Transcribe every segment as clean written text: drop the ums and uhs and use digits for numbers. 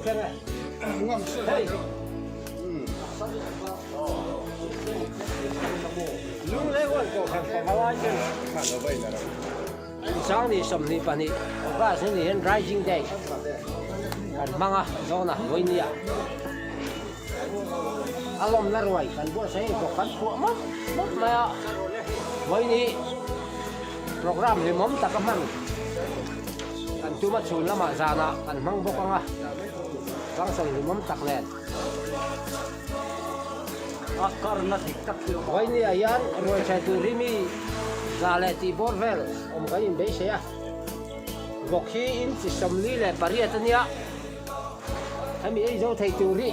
thleng e. Hei. Lunglei huan kohhran pavalai ten Sangni 22 August ni ni hian Rising Day kan hmang a, dawn a, vawinia a lawmna ruai kan buatsaih hei bawk kan phuah mawp mawp mai a, vawiini program hlimawm tak a hman kan tum a chhun lamah zanah kan hmang bawk ang a, function hlimawm tak nen. Vawinia hian ruaithai tur hi mi za leh tih bawr vel awm kan inbeisei a, vawk hi inchi 48 a nia, hemi ei zo thei tur hi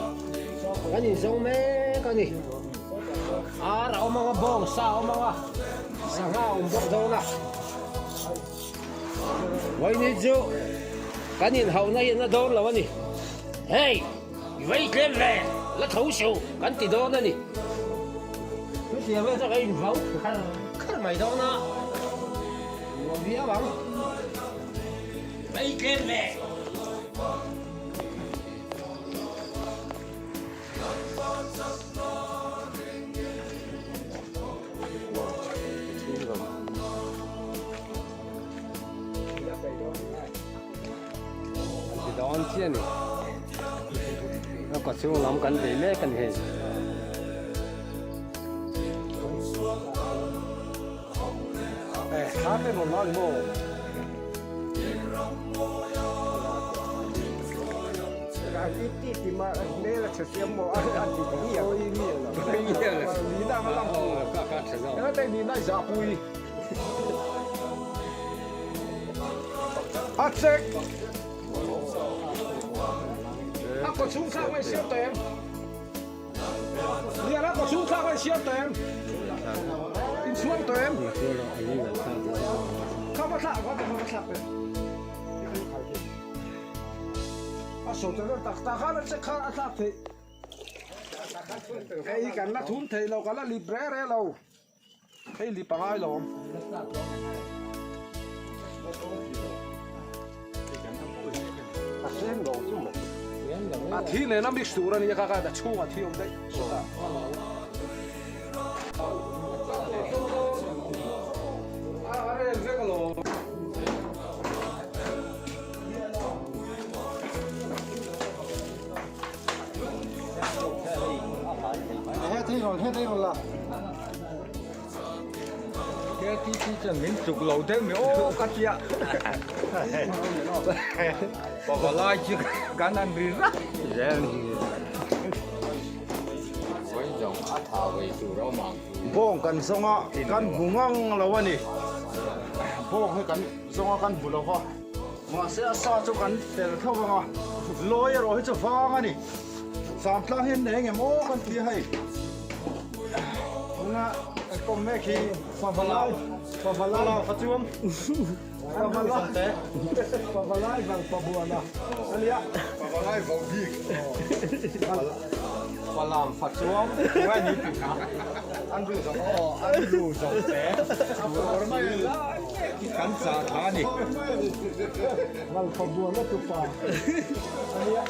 kan inzawng mek a ni. Ar a awm ang a, bawng sa a awm ang a, sangha a awm bawk dawn a. Vawiin chu kan inhauhna hi a na dawn lo a ni. Hey! I vei tlem ve, la tho suh kan ti dawn a ni. Chutiang vel chu ka invau khar khar mai dawn a, nuam viau ang. Vei tlem ve. An ti dawn chiah a ni. A kaw chhung lam kan bei mek a ni hei. A chek a kaw chhung thlak mai siam tawh em Lian a kaw chhung thlak mai siam tawh em in chhuang tawh em kha va thlak va va thlak ve a so te tak tak khan a chek kha a thlak theih hei kan la thum thei lo kan la lip re re lo. Hei li pangai lo awm. A tlem lo chu maw. A thi nena mix tur a nia kha kha a chhungah thi awm daih sawtah. A rel vek alawm. He thei rawn he thei rawn la. KTC chuan min tluk lo deuh mai aw ka tia. Pavalai chu kan han ri rat zel ni. Vawi zawng a tha ve tur a awm ang. Bawng kan zawng a kan hmu ngang lo a ni. Bawng hi kan zawng a kan hmu lo va. Mahse a sa chu kan tel tho vang a, lawi erawh hi chu vang a ni. Samtlang hian nei engem aw kan ti a hei. Tuna kan kawm mek hi Pavalai Pavalai fa chuam Pavalai Pavalai vang pabuana a nia. Pavalai vau bik Palam fa chuam ngai ni ti kha. An ru zawng aw an ru zawng te. Kan chah tha a ni. Malfa buana tupa a nia.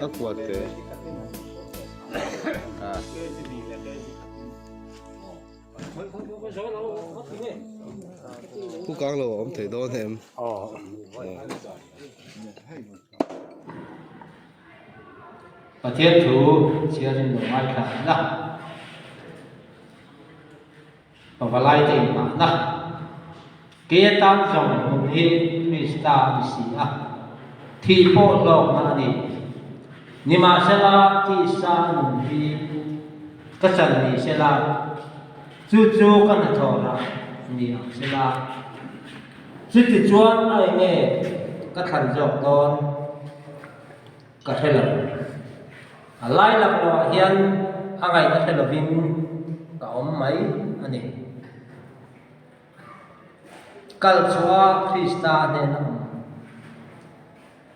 A kuat te. Pu kang lo a awm thei dawn em? Pathian thu chhiarin lo ngaithla ang a. Pavalai te inhmahna kei atan zawng hmun hi Krista a ni si a, thih pawh hlawkna a ni. Nimahsela tisa nun hi ka chan ni sela, chu chu ka hnathawhna ni ang sela. Chutichuan a enge ka thlan zawk dawn? Ka hre lo. A lai laklawh ah hian a ngaihna hre lovin ka awm mai a ni. Kal chhuah Krista hnena awm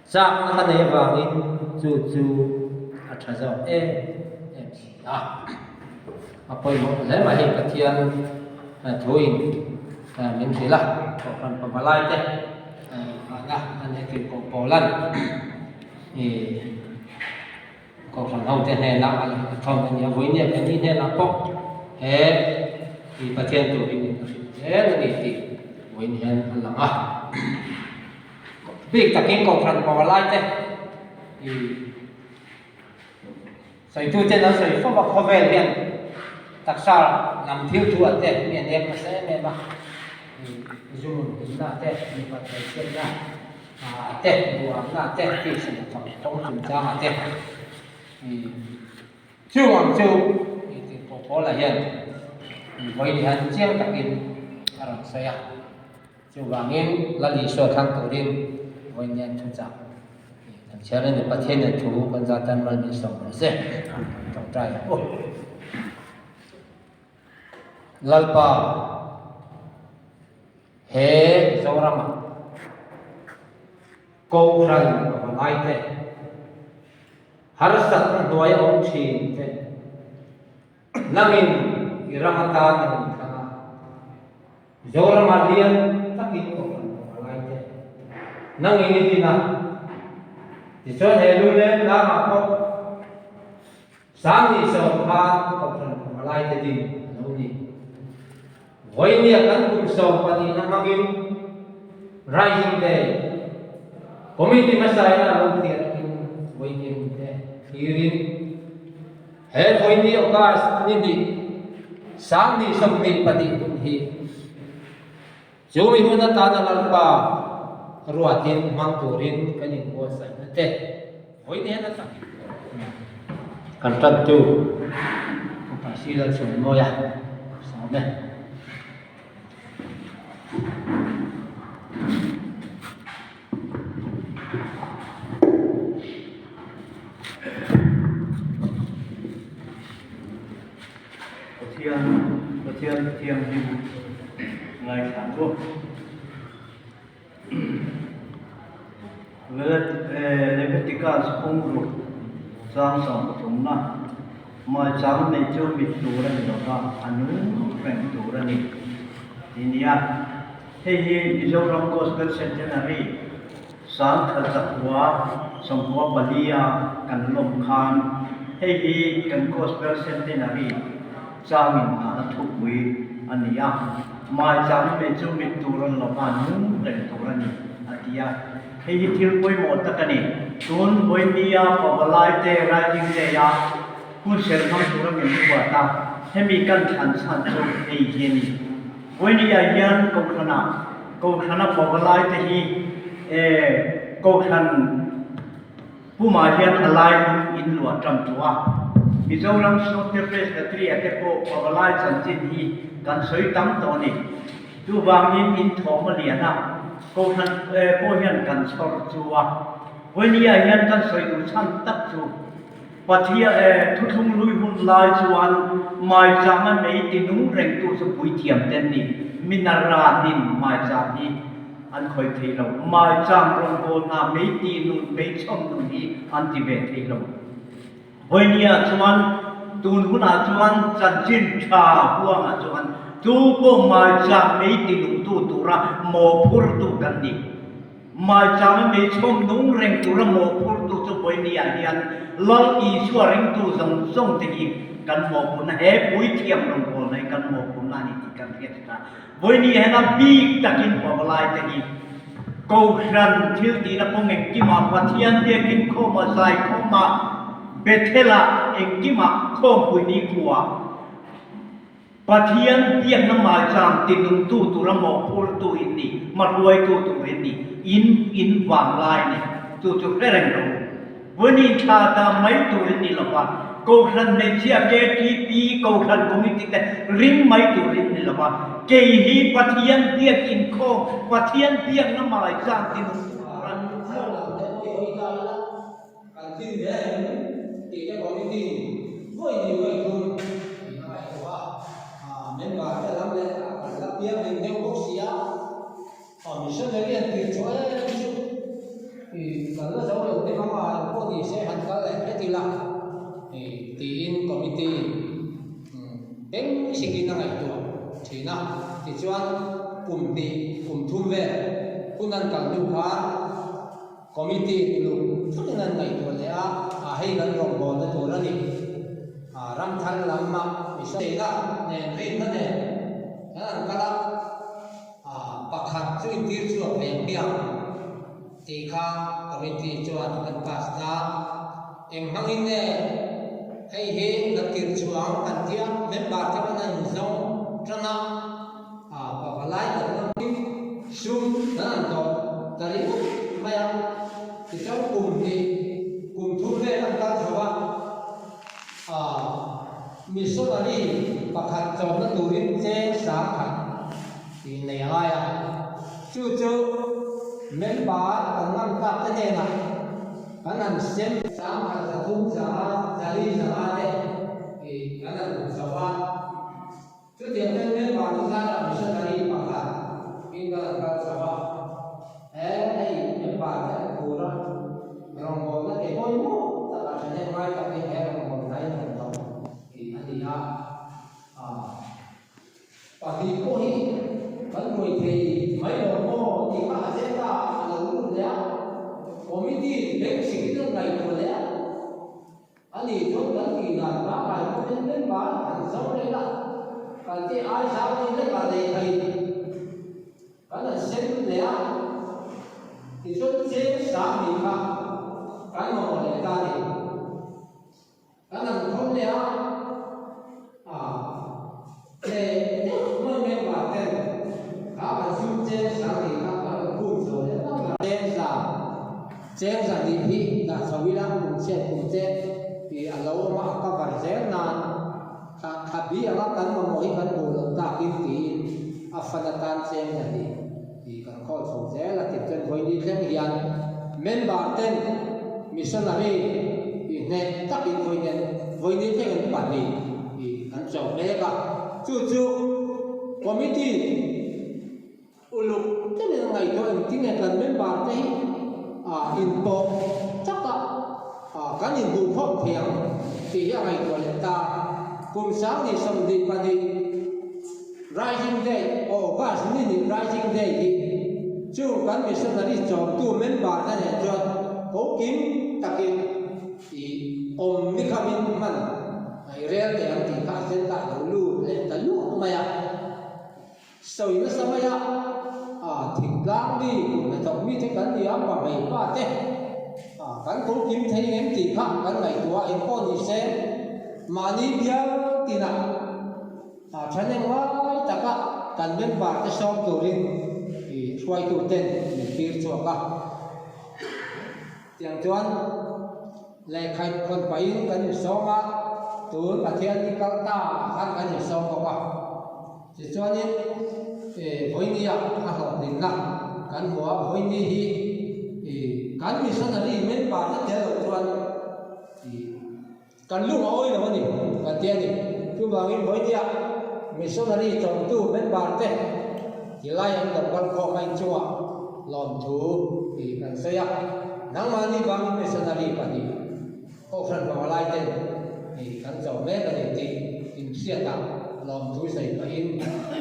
chakna ka nei avangin chu chu a tha zawk em em si a. A pawimawh hle mai hei Pathian thuin min hrilh a, Kohhran pavalai te. na a ni a tirhkoh Paulan i Kohhran hote hnenah a thawn a ni a, vawinia kan ni hnenah pawh he i Pathian tur hi min hrilh zel a ni tih vawiin hian a lang a. Bik takin Kohhran pawlaite i Sawituten an sawi fo a, khawvel hian taksa lam thil thu ah te mi a nek nasa em em a, zu hlimna te, mipat hmeichhiatna ah te, duhamna te, tisa hnathawk kawng chungchang ah te, chung ang chu tirhkoh Paula hian vawiin hian chiang takin a rawn sawi a. Chuvangin Lal Isua thlang turin vawiin hian thuchah kan chhiar a ni. Pathianin thu kan zat tan mal min sawm rawh se. Tawngtai ang u. Lalpa, he Zoramah Kohhran pavalaite harsatna hnuaia awm thin te, Nangin i ram atan a rawn thlang a, Zoramah lian takin kohhran pawh a lai te. Nangin i din a, tichuan he lungleng tlangah pawh Sangni sawm khan kohhran pawh a lai te din a lo ni. Vawinia kan kum 12 na hmangin Rising Day Committee hmasain a lo thliah in vawinia hun te thlirin, He vawiini August ni hnih, 2022 hun hi chu mi hun atana Lalpa ruatin hmang turin kan inbuatsaihna te vawiini hian a tak kan tantu Upa Sri Lalchhuanmawia sawm e. Pathian Pathian thianghlim ngaithla ang u. Leviticus phungruk chang 13 na maichang nei chu mit tur a ni lo va, a nung reng tur a ni tih nia. Hei hi Mizoram Gospel Centenary 1994 a kan lawm khan hei hi kan Gospel Centenary changin ahna thupui a ni a, Maichang nei chu mit tur an lo va, nung reng tur a ni a ti a. Hei hi thil pawimawh tak a ni. Tun vawinia Pavalai te Rising Day a hun serh hmang tura min ruat a, hemi kan thlan chhan chu hei hi a ni. Vawinia hian Kohhranah Kohhrana pawlai te hi Kohhran pumah hian a lai lung in luah tan tawh a. Mizoram Synod Presbytery ah te pawh pawlai chanchin hi kan sawi tam tawh a ni. Chuvangin in thawm a lian a, Kohhran pawh hian kan chhawr chu a. Vawinia hian kan sawi duh chhan tak chu Pathian e, thuthlung lui hun lai chuan maichang a mei ti nung rengtu chu puithiam ten ni. Minaranin maichang hi an khawih thei lo. Maichang rawngbâwl hna mei ti nun, mei chhawm nun hi an ti ve thei lo. Vawinia chuan tun hunah chuan chanchin tha huangah chuan tu pawh maichang mei ti nungtu tura mawhphurtu kan ni. Maichang mei chhawm nung reng tura mawhphurtu chu vawinia hian Lal Isua ringtu zawng zawng te hi kan mawhphurhna he puithiam rawngbawlna hi kan mawhphurhna a ni tih kan hriat ta. Vawinia hian a bik takin pavalai te hi Kohhran thil tihna kawng engkimah Pathian biakin khawmah zaikhawmah Bethel-ah engkimah khawmpui nikhua Pathian biakna maichang tinungtu tura mawhphurtu in ni, hmahruaitu tur in ni, in in vanglai ni, chu chu hre reng lo. Vawiin thla dah mai tur in ni lo va, Kohhran hmeichhia KTP, Kohhran Committee te ring mai tur in ni lo va, kei hi Pathian biak inkhawm, Pathian biakna maichang tinungtu tura mawhphurtu. Kan thil ve em tih te committee vawi ni vawi thum in a ngaihtuah a, member te lam leh a kan la piang ring deuh bawk si a, a missionary an tir chhuah em chu i kan la zo lo te hmang a an pawh ni se han kal leh hret ila i tiin committee in eng sikin a ngaihtuah thin a, tichuan kum hnih kum thum vel hun an kal hnu khan. Committee uluk takin an ngaihtuah leh a, a hei kan rawngbawlna tur a ni. A ram thar lamah misaina nen rinna nen kan han kal a, a pakhat chu intir chhuak ve hmiang tih kha committee chuan an pass ta. Eng hmangin nge hei hi kan tir chhuang kan tia member te pawn an inzawng tan a. A pavalai kan awmin sum kan han dawh ta ringawt mai a, tichuan kum hnih kum thum vel an kal chho a, a missionary pakhat chawmna turin cheng sangkhat tih nei a ngai a, chu chu member kan ngam tak te hnenah kan han sem. Sangkhat 300 zanga 400 zanga te tih kan han hmu chho a. Chutiang chuan member chu zarah missionary pakhat in kan han kal chho a, he hei member te an phur a, rawngbawlna ke pawimawh takah thahnem ngai takin he rawngbawlna in rawn thawk tih a ni a, pahnih pawh hi kan hmuih thei mai lo maw tih kha agenda a lo lut leh a, committee bank sikin an ngaihtuah leh a. A nih chuan kan tih dan pangngai pawhin member an zo leh la, kan tih ai zau ni lek ah lei thei kan han sem leh a, tichuan cheng sang nih kha kan mamawh leh ta a ni. Kan han khawn leh a, ah leh deuh mai member ten kha kan sum cheng sang nih kha kan rawn khum chho leh vak a. Cheng za. Cheng zahnih hi dah chho ila kum chhiat kum che tih a lo awm a, a cover zel nan thla thla bi anga kan mamawh hi kan hmuh loh takin tiin a fan atan cheng zahnih tih kan khawl chho zel a tih chuan vawiin thleng hian member ten missionary tih hneh takin vawiin vawiin thleng an pahnih tih kan cho mek a, chu chu committee Uluk takin a ngaihtuah engtin nge kan member te hi inpawh taka kan inhmuhkhawm thei ang tih hi a ngaihtuah leh ta. Kum 2022 Rising Day, August ni nih Rising Day hi chung kan missionary chawmtu member te nen chuan ko kim takin i awm ni khamin hman i rel teh ang tih kha a zen ta a lo lut leh ta luah mai a. Sawi nasa mai a, a thingtlang mi kut hnathawk mi te kan ni a, pa hmei pa te a kan ko kim thei ngem tih kha kan ngaihtuah eng pawh ni se mahni bial tinah a thahnem ngai taka kan member te sawm turin i hruaitu ten min tir chhuak a. Tiang chuan lehkha inkhawn pahin kan insawm a, tun Pathian ni kal ta ah khan kan insawm bawk a. Tichuanin vawinia a hlawhtlinna kan hmu a, vawini hi kan missionary member te tel loh chuan Kan lung a awi lo a ni, kan ti a ni. Chuvangin vawinia missionary chawmtu member te tilai an lo kal khawm a inchungah lawmthu tih kan sawi a. Nangmahni vangin missionary pahnih Kohhran pavalai ten tih kan chawm mek a ni tih inhriatah lawmthu sawi pahin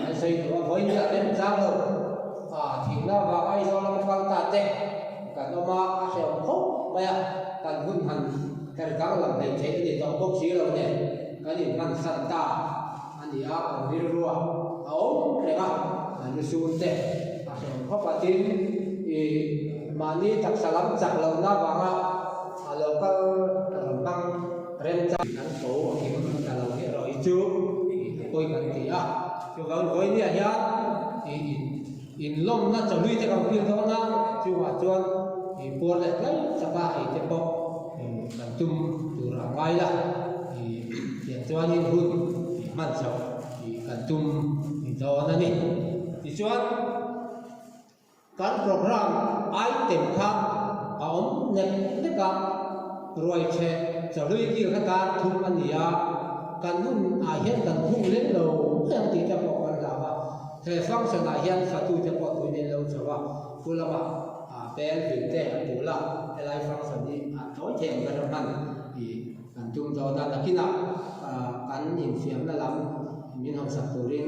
an sawi duh a. Vawinia remchang lo a thingna vang Aizawl lama kal ta te kan awm a, a hrehawm khawp mai a, kan hun han Her danglam hleih theih a ni tawh bawk si lo nen kan inhmansan ta a ni a, kan rilrua a awm reng a, kan lusun te a hrehawm khawp a, tin i mahni taksa lam chak lohna vanga a lo kal rawn hmang remchang kan tho a kim ta lo hi erawh hi chu i pawi kan ti a, chuvang vawinia hian i Inlawmna chawhlui te kan kil dawn a, chungah chuan ih puar leh tlai chaka ei te pawh kan tum tur a ngai la, ih tiang chuanin hun ih hman chhoh ih kan tum dawn a ni. Tichuan kan program item kha a awm nek nek a, ruaichhe chawhlui kil kha tar thum a ni a, kan hun ah hian kan khung lem lo mai ang tih te pawh kan hlau a. He function ah hian fatute pawh tuin an lo chho a, pu lamah bel vil te an bul a, helai function hi a tawi thei ang ber a hman i kan tum dawn a, nakinah kan infiamna lam min hawnsak turin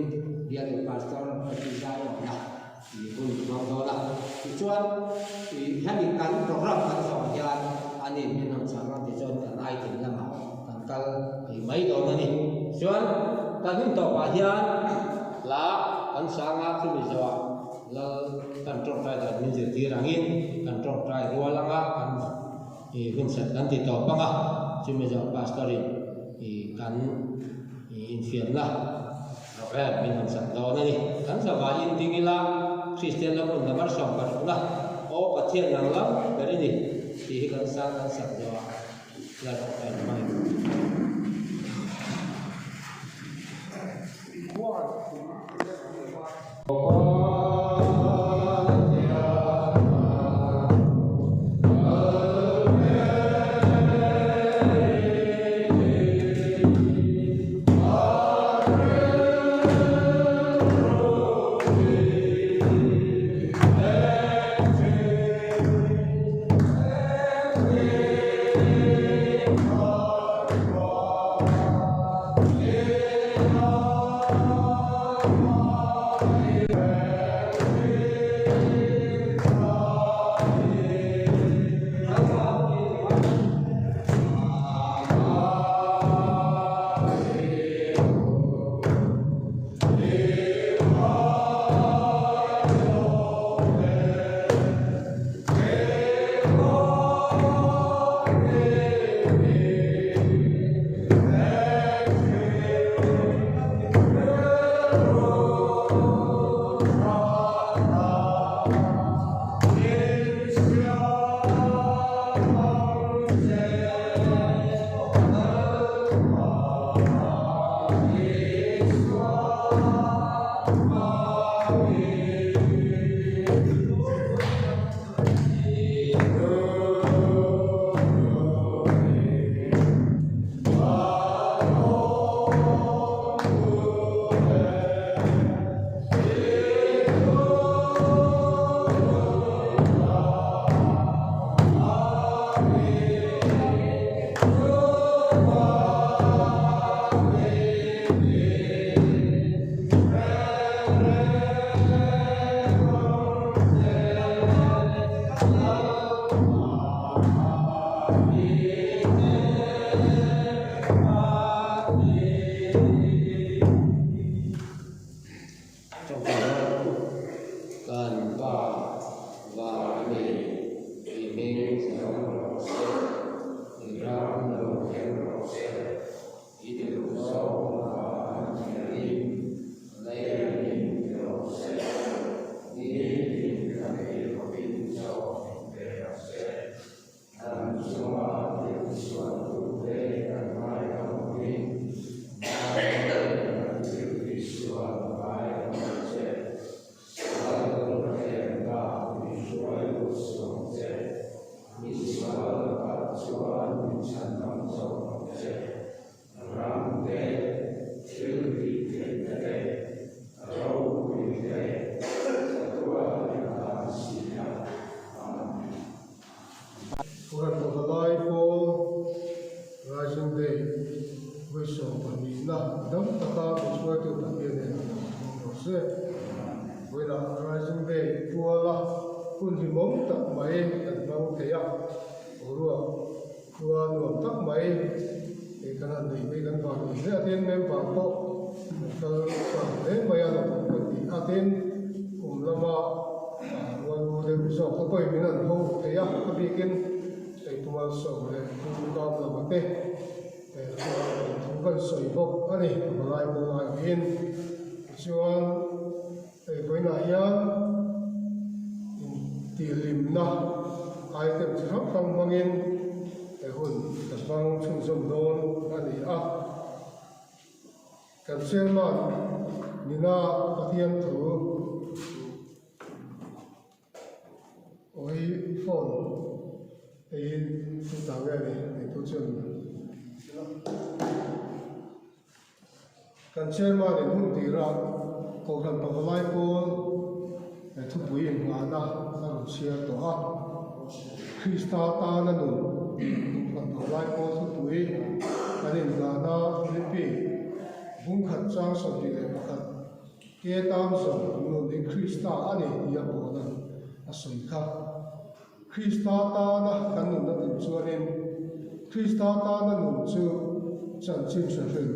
bialtu pastor Patizai a awm a. I hun hmang dawn a. Tichuan, i hemi kan program kan zawh hian ani min rawn chhang ang tichuan kan item lamah kan kal thei mai dawn a ni. Chuan, kan hun tawpah hian hla kan sang a, chumi zawhah Lal kan tawngtai dan min zirtir angin kan tawngtai rual anga kan i hun set kan ti tawp ang a, chumi zawh pastor in i kan i infiamna program min han sak dawn a ni. Kan zavaiin ding ila Kristian lam hun lamar 16 na Aw Pathian nang lam ber i ni tih hi kan sang kan sak zawh ah la tawngtai na hmangin kan ti tawp. Kan Pa van a mi, i hming chhawm rawh se, i ram lo thleng rawh se, i duh zawk van thiahin leiin ti rawh se, nitin kan ei khawpin chaw min pe rawh se. Kan chunga thil sualtute kan ngaidam awmin, Mahni kan thil tihsual ngaidam ang che. Sual ka thiam ta, min hruai lut suang che. Mi sual lakah chuan min chhandam zawk ang che. Ram te, thil tih theihna te, ropui te, chatuan in tan si a. Amen. Pakhat Pavalai Pawl Rising Day vawi 12na dam taka min hruaitu Pathian nen a lo hmang rawh se. Vawilah Rising Day puala hun hlimawm tak mai kan hmang thei a, boruak Khua nuam tak mai hei kan han neih mai kan vang ni hle a tin member pawh an kal chhuak hle mai a lo awm kan ti a tin kum lama rual u deuh zawk te pawhin min han ho thei a a bikin hei pu Malsawm leh pu Kamlama te thu kan sawi bawk a ni pavalai pawh aiawhin tichuan Hei vawiinah hian intihhlimna item chi hrang hrang hmangin he hun kan hmang chhunzawm dawn a ni a. Kan chairman nina Pathian thu aw hi phone hei hi chu ta nge a ni neitu chuan Kan chairman in hun tira Kohhran Pavalai Pawl he thupui inngahna a rawn chhiar tawh a, Krista tana nun Kohhran Pavalai Pawl thupui kan inngahna Philippi bungkhat chang 21. Ke tan zawng nun hi Krista a ni tia Paula'n a sawi kha. Krista tana kan nunna tih chuanin Krista tana nun chu chanchin hrehril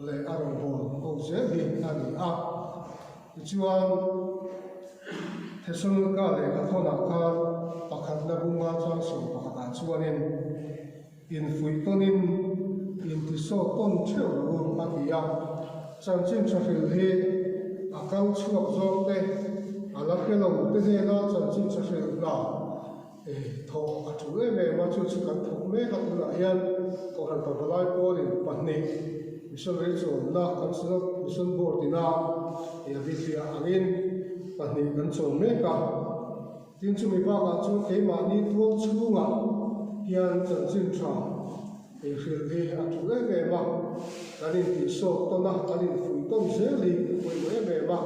leh a rawngbâwl ho zel hi a ni a. Tichuan, Thesalonika lehkha thawnah khan pakhatna bunga chuan 11ah chuanin, Infuih tawnin intisawt tawn theuh rawh u, a ti a. Chanchin tha hril hi a kal chhuak zawk te, a la hre lo te hnena chanchin tha hril hna thawh a tul em em a, chu chu kan thawk mek a. Tunah hian Kohhran Pavalai Pawlin pahnih Missionary chawmna kan Synod Mission Board ina a bithliah angin pahnih kan chawm mek a. Tin, chumi bakah chuan keimahni tual chhungah hian chanchin tha eihrilh hi a tul em em a, kan intihsawt tawn a, kan infuih tawn zel hi a pawimawh em em a.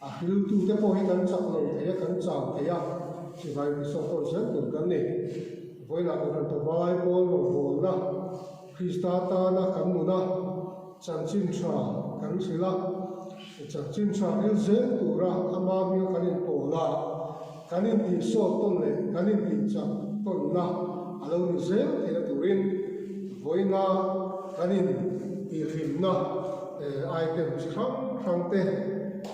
A hriltute pawh hi kan chak lo thei a, kan chau thei a, chuvangin intihsawt tawn zel tur kan ni. Vawiinah Kohhran Pavalai Pawl rawngbawlna Krista tana kan nuna chanchin tha kan hrilh a, Chanchin tha ril zel tura ama hming kan inpawl a, kan intihsawt tawn leh kan intihchak tawnna a lo ni zel theihna turin vawiina kan intihhlimna item chi hrang hrang te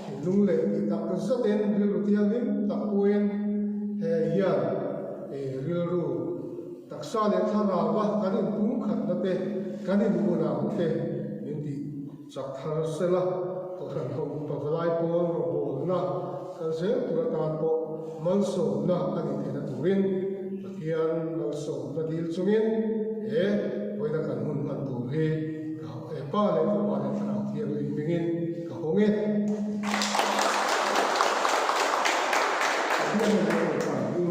thinlung leh tih tak zatin rilru thianghlim tak puiin he hian rilru taksa leh thlarauva kan inpumkhatna te kan inunau te min tih Chak thar sela, Kohhran ho pavalai pawl rawngbawlna kal zel tur atan pawh malsawmna a nih theihna turin Pathian malsawmna dil chungin he vawiina kan hun hman tur hi ka he Pa leh Fapa leh Thlarau Thianghlim hmingin ka hawng e. Pathian hnen a rawn kai hu.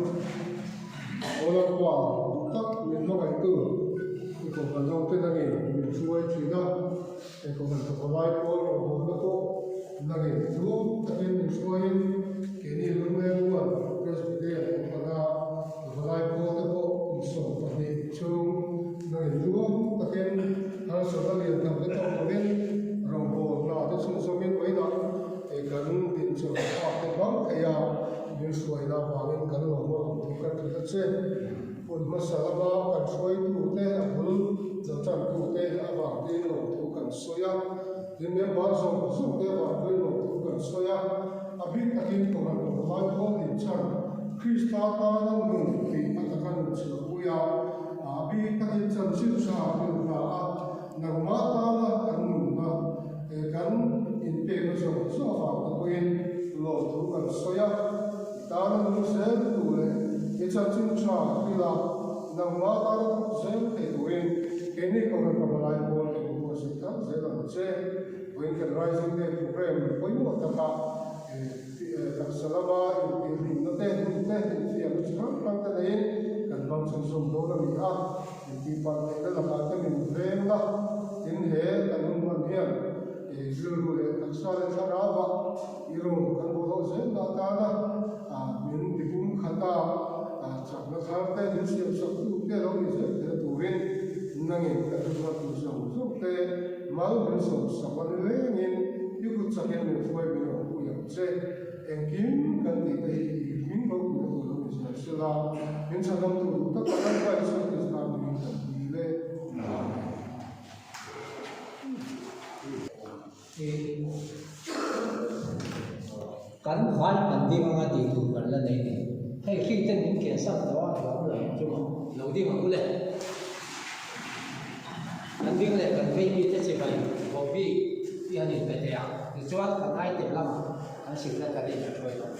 Aw Lalpa, duh tak min hmangaihtu i Kohhran hote nangin min hruai thin a. Hei kohhran thawkawlai pawl rawngbawlna pawh nangin tluang takin min hruaiin keini lungleng rual Presbyterian kohhrana thawkawlai pawlte pawh kum 12 chhung nangin tluang takin harsatna lian tham te tawk lovin rawngbawlna te chhunzawmin vawiinah kan dinchawlh phak te hmang thei a, min hruaina avangin kan lo hmuh ang thu kan hrilh a che. Hun hmasa lama kan hruaitute a bul lo tantute avang tein lawmthu kan sawi a, tin member zawng zawngte avang pawhin lawmthu kan sawi a, a bik takin Kohhran Pavalai Pawl inchhan Krista tana nun tih a taka nun chhuahpui a, a bik takin chanchin tha rilhna a nangmah tana kan nunna kan inpekna zawng zawng avang te pawhin lawmthu kan sawi a. I tana nung zel tu leh i chanchin tha ila nangmah tana thawk zel thei turin keini Kohhran Pavalai pawl kan inbuatsaih thar zel ang che. Vawiin kan Rising Day programme pawimawh takah taksa lama intihhlimna te, hun te, infiamna chi hrang hrang te neiin kan hmang chhunzawm dawn a ni a. Intihpalh theihna lakah te min veng la, tin he kan hun hman hian rilru leh taksa leh thlarauah I rawn kan haw loh zel na atana min tipum khata chakna thar te min siam sak tu te lo ni zel theihna turin nangin kan hruat tur zawng zawng te mal min sawm sak a ni lengin i kut chakin min hruai min rawn pui ang che. Engkim kan tih te hi i hming ropui na tur lo ni zel sela min chhanawm tur duh taka kan Isua Krista hmingin kan dil e. Amen. Kan vai kan ding anga tih tur kan la nei ni. Hei hri ten min kian sak tawh a, hlauh lo ang chu maw. Lo ding ang u le. Kan ding leh kan vei mite chibai vohbik hi an inpe thei ang. Tichuan kan item lamah kan secretary in a hruai tawh.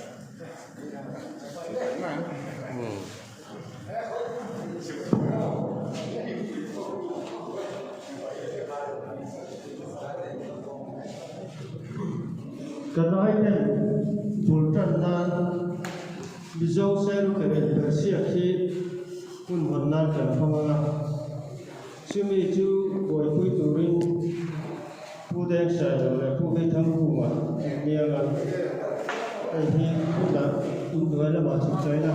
Kan item bul tan nan Mizo Sailukheren Persiak hi hun hawn nan kan hmang ang a, chumi chu buaipui turin Pu Dengsailo leh Pu Vithangkunga an niang a, hei hi hmunah inhnuai lamah chhuk chain a.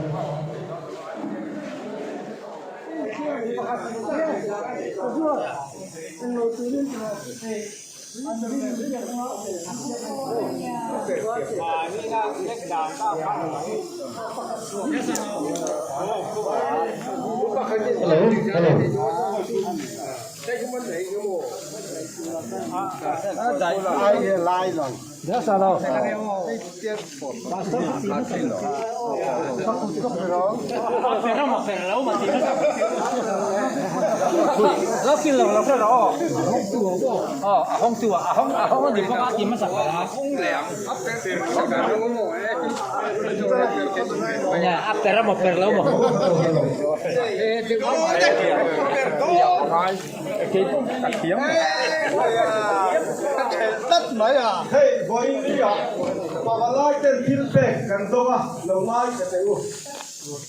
Hei vawiin ni ah pavalai ten thil pek kan dawng a lo ngai ka teh u.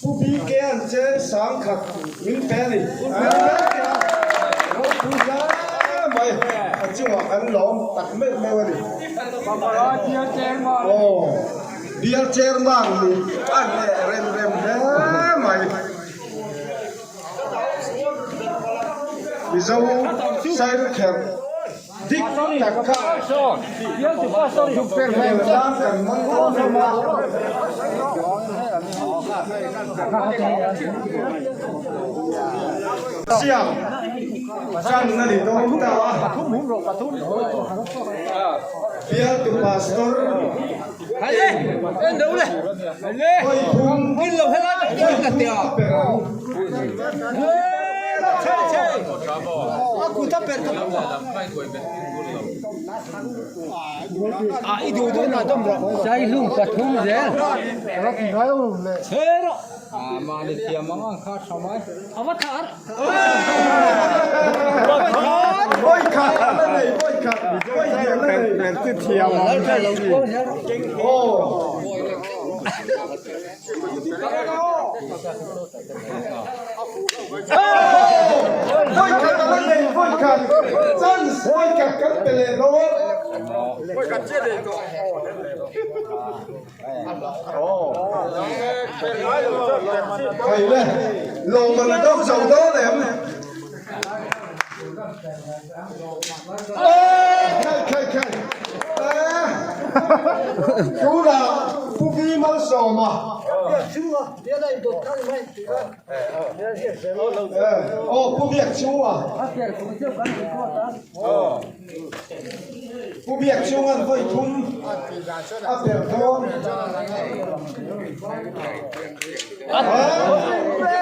Pu BK an chen sangkhat min pe a ni. Ropui hle mai a chungah kan lawm tak meuh meuh a ni. Aw bial chairman nih a hneh rem rem hle mai. Mizo Sairukherh dik tak kha Hmel tan kan hmang dawn hlawm a. Siam chan a ni dawn ta a. Bialtu Pastor Hawiphung a per ang. Vawikhat a la nei vawikhat vawihnih a la nei aw. Vawikhat a la nei vawikhat chance vawikhat kan pe leh dawn. Thei le, lawmman a dawng zo dawn em? Khai khai khai Tunah Pu Vi Malsawma Aw Pu Biakchhunga Pu Biakchhunga'n vawi thum a per dawn.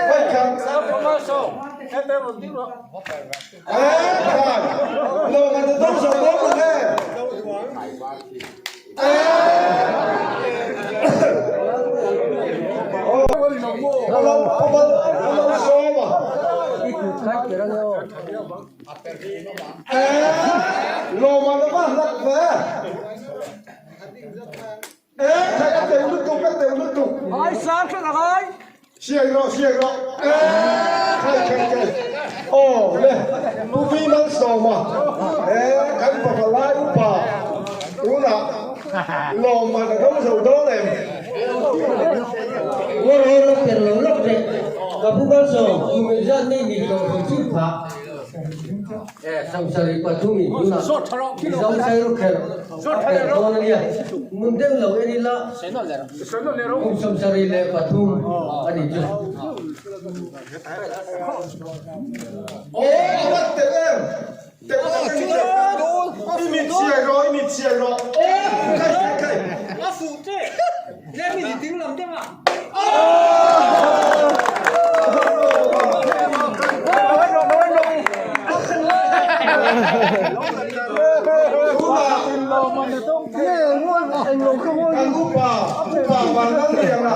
Vawi khat. Khai. Lawng an dawng zo dawn lo nge? Lawma na va hlak ve. E khai a teu lutuk a teu lutuk. Ai sang thlen a ngai. Siai rawh siai rawh. E khai khai khai. Aw le Pu Vi Malsawma e kan fapa lai upa tunah lawma ka dawng zo dawn em. Ngawr ngawr lo per lo lawk teh. Ka pu Malsawm, kum engzat nge nih tawh hrim hrim phah. Samsarih pathumin tunah Mizo Sairukherh a perh dawn a nia. Ngun deuh lo en ila kum 73 a nih chu. Aw a va telh em! Telh tak a ni telh tak. I mit chiai rawh, i mit chiai rawh. Khai khai khai. A fuh teh. Tlem in i ding lam deuh a. Kan upa, upa Vanlalliana.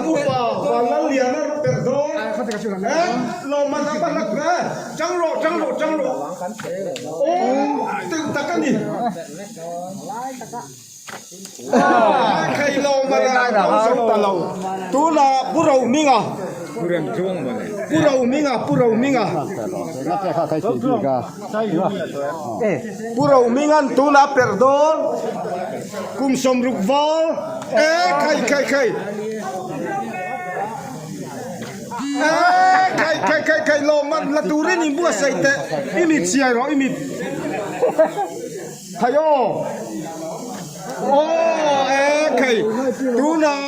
Upa Vanlalliana perh dawn he lawmman a va hlak ve chang rawh chang rawh chang rawh aw teuh tak a ni khai lawmman a dawng zo ta lo tunah Pu Rohminga Pu Rohminga Pu Rohminga Pu Rohminga'n tunah perh dawn. Kum 60 val e khai khai khai e khai khai khai khai lawm man la turin in buatsaih teh i mit chiai rawh i mit khai aw aw e khai tunah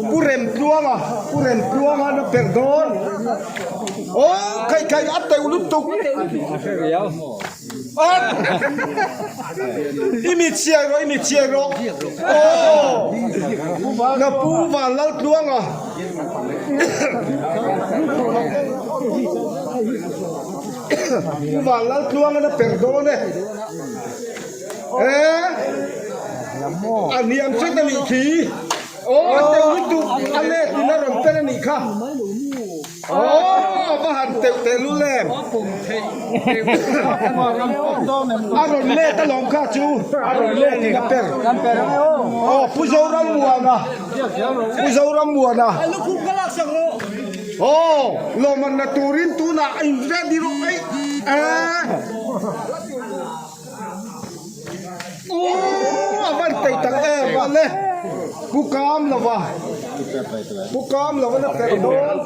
Pu Remtluanga Pu Remtluanga na perh dawn aw khai khai a teuh lutuk. I mit chiai rawh, i mit chiai rawh. Aw! Na pu van lal tluang a. Pu van lal tluang a na perh dawn e. Eh! A hniam chet a nih khi. Aw, a teuh lutuk a let in a rawn tel a nih kha. Aw, va han teuh teh lul em. A rawn let alawm kha chu, a rawn let in a per. Aw, Pu Zorammuana, Pu Zorammuana. Aw, lawmman la turin tunah a in ready rawh ei. Eeh. Aw, a van tei tak em a le. Pu Kam lova, Pu Kam lova na per dawn.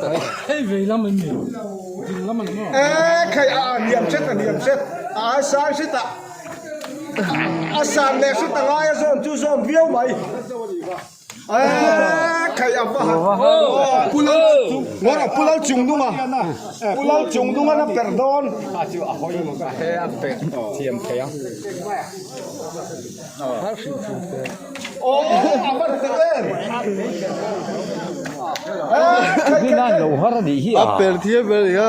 Eee khai a a hniam hret a hniam hret a ai sang hret a a san leh hret a ngai a zawn chu zawn viau mai. Khai a va han Pu Lal ngawr Pu Lal chung nunga Pu Lal chung nunga na per dawn aw a va ri em A per thiam ber a nia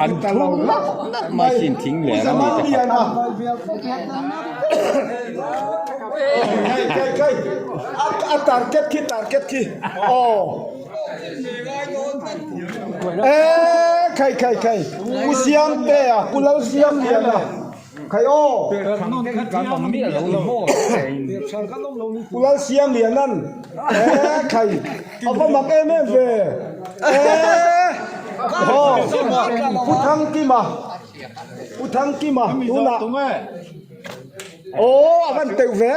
An thur nak nak mai thing lian a mi te kha. Kai kai a target khi target khi aw e khai khai khai pu siam te a pu lal siam lian a khai aw pu lal siam lian an e khai A va mak em em ve e aw Pu Thangkima Pu Thangkima tunah aw a van teuh ve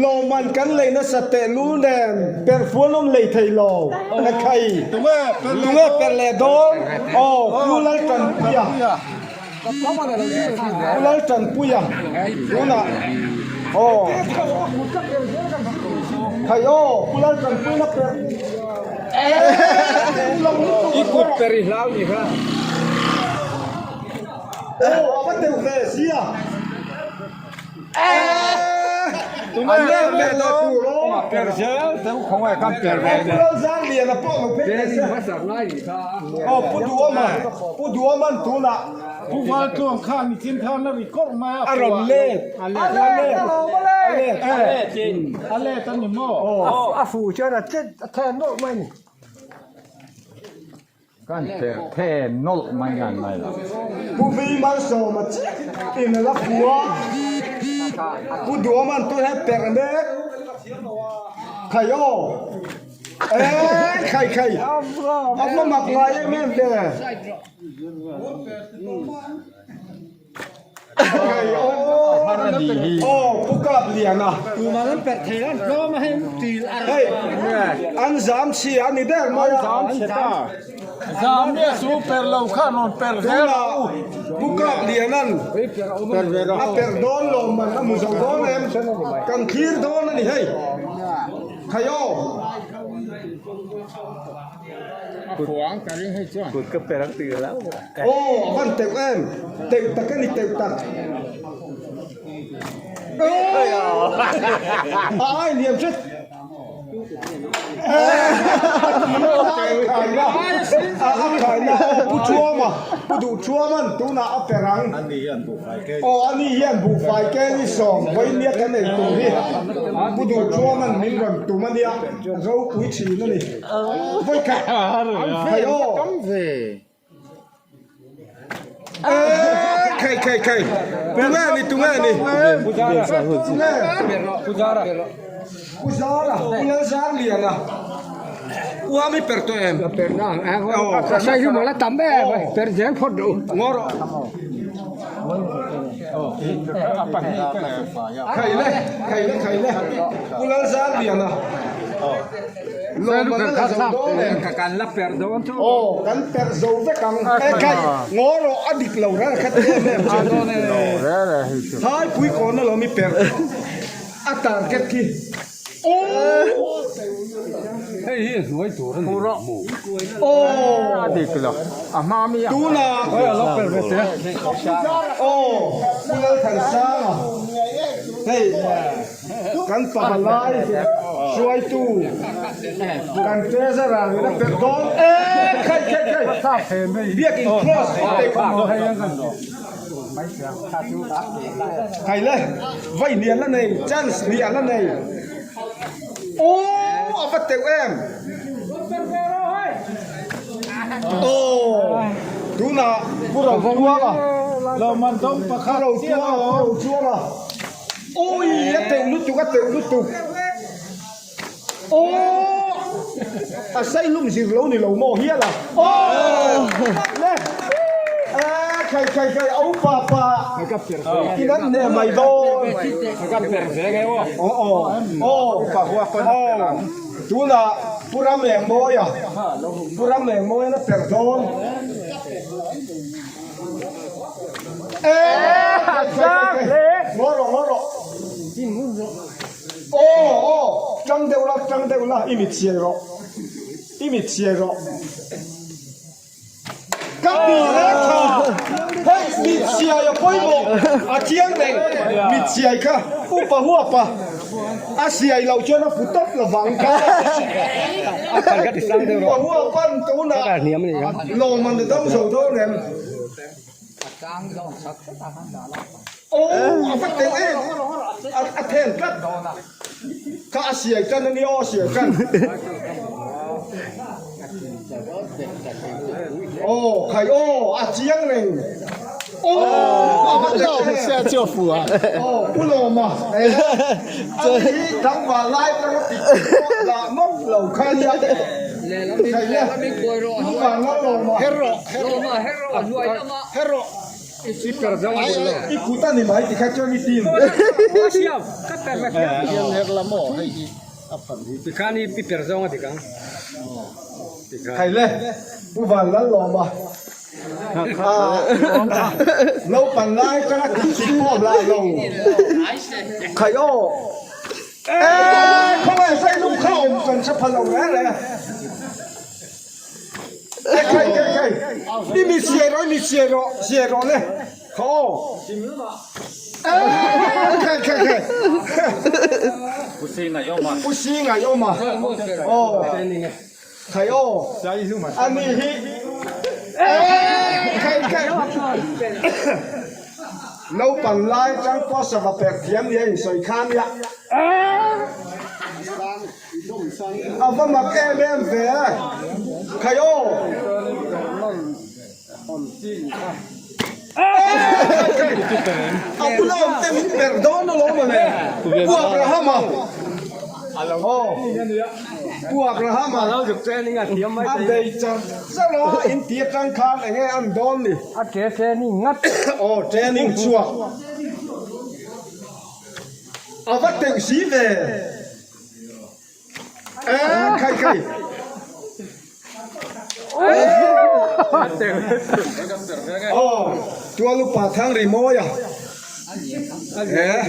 lawmman kan lei nasa teh lul nen perhfuan awm lei thei lo na khai tunge perh leh dawn aw Pu Laltanpuia. Pu Laltanpuia tunah aw khai aw Pu Laltanpuia na perh I kut per i hlau ni kha. Aw a va teuh ve sia. A lem leh leh tur aw. Per zel teuh khawngaih khan per ve Pu Lalzangliana pawh lo phei thei se. Aw Pu Duhawma, Pu Duhawman tunah. Pu Valtluang khan nichin khan a ri kawrh mai a. A rawn let. A let. A let. A let. A let a ni maw? A fu chuan a chet a then nawlh mai a ni. Kan per the nawlh mai ngan mai lo. Pu Vi Malsawma chiah in a la phu a, Pu Duhawman tun he per mek khai aw eh khai khai a va mak ngai em em ve. Aw Pu Kapliana hei an zam chhia a ni ber mai a tunah Pu Kapliana'n a perh dawn lo man a hmu zo dawn em kan thlir dawn a ni hei khai aw. Kut ka per ang tih lo. Aw a van teuh em teuh tak a ni teuh tak a ai liam hret a khaina pu Thuama pu duh Thuaman tunah a per ang aw ani hian buhfai keli sawm vawinia kan ei tur hi pu duh Thuaman min rawn tum a nia ropui thin a ni. Vawikhat Khai aw Khai khai khai Tunge ni tunge ni Tunge Pu Zara Pu Lalzarliana. Uam i per tawh em? La per na a sai hi mawla tam em mai per zel phawt rawh u. Ngaw rawh. Khai le, khai le, khai le. Pu Lalzangliana. Lawm an la zo dawn em? Kan la per dawn chu. Aw, kan per zo vek ang. E khai, ngaw rawh a dik lo reng khat em em chu. Thaipui kawn alawm i per. A target khi. Hei hi hnuai tur a ni mu. Aw A dik lo. A hma mi a. Tuna Oi a lo per ve te. Aw Pu Lalthansanga hei kan pavalai hruaitu kan treasurer in a perh dawn e khai khai khai biakin cross te kha. Khai le, vai hnial a nei, chance hnial a nei. Aww, a va teuh em. Aww, tunah Pu Rotuanga, Pu Rotuanga, Pu Rotuanga. Awii, a teuh lutuk, a teuh lutuk. Aww a sai lum zir lo ni lo maw hial a aww le eh khai khai khai au pa pa in an hne mai dawn aw aw aw aw tunah Pu Ramengmawia Pu Ramengmawia na per dawn eh khai khai khai ngaw rawh ngaw rawh. Aw aw tang deuh la tang deuh la i mit siai rawh i mit siai rawh ka ti reng tha hei mit siai a pawimawh a chiang reng mit siai kha upa huapa a siai loh chuan a fu tawp lovang kha upa huapan tunah lawm an dam zo dawn em. Aw a va teuh em a then tlat kha a siai tan a nia aw a siai tan aw khai aw a chiang reng aw a va teuh em aw pu lawma a ni tlangval lai atanga tih pawh dah mawp lo kha nia khai le pu vanlalawma I kut a ni mai tikha chuan i team. Khai le Pu Vanlalawma naupang lai atanga tih chik pawh lah lo khai aw. Eee khawngaih sailum kha awm kan hre pha lo reng reng a. Khai khai khai i mi siai rawh i mi siai rawh siai rawh le kha aw khai khai khai pu singa i awm a aw khai aw ani hi khai khai naupang lai tang pawh sava perh thiam nia insawi kha nia. A va mak em em ve khai aw. A bula awm te min per dawn alawm a le. Pu Abrahama. Aw. Pu Abrahama. A bei char char a in ti atang khan enge an dawn ni. A training ngat. Aw training chhuak. A va teuh si ve. Eh, khai khai. Oh, tual upa thang ri mawi a. Eh.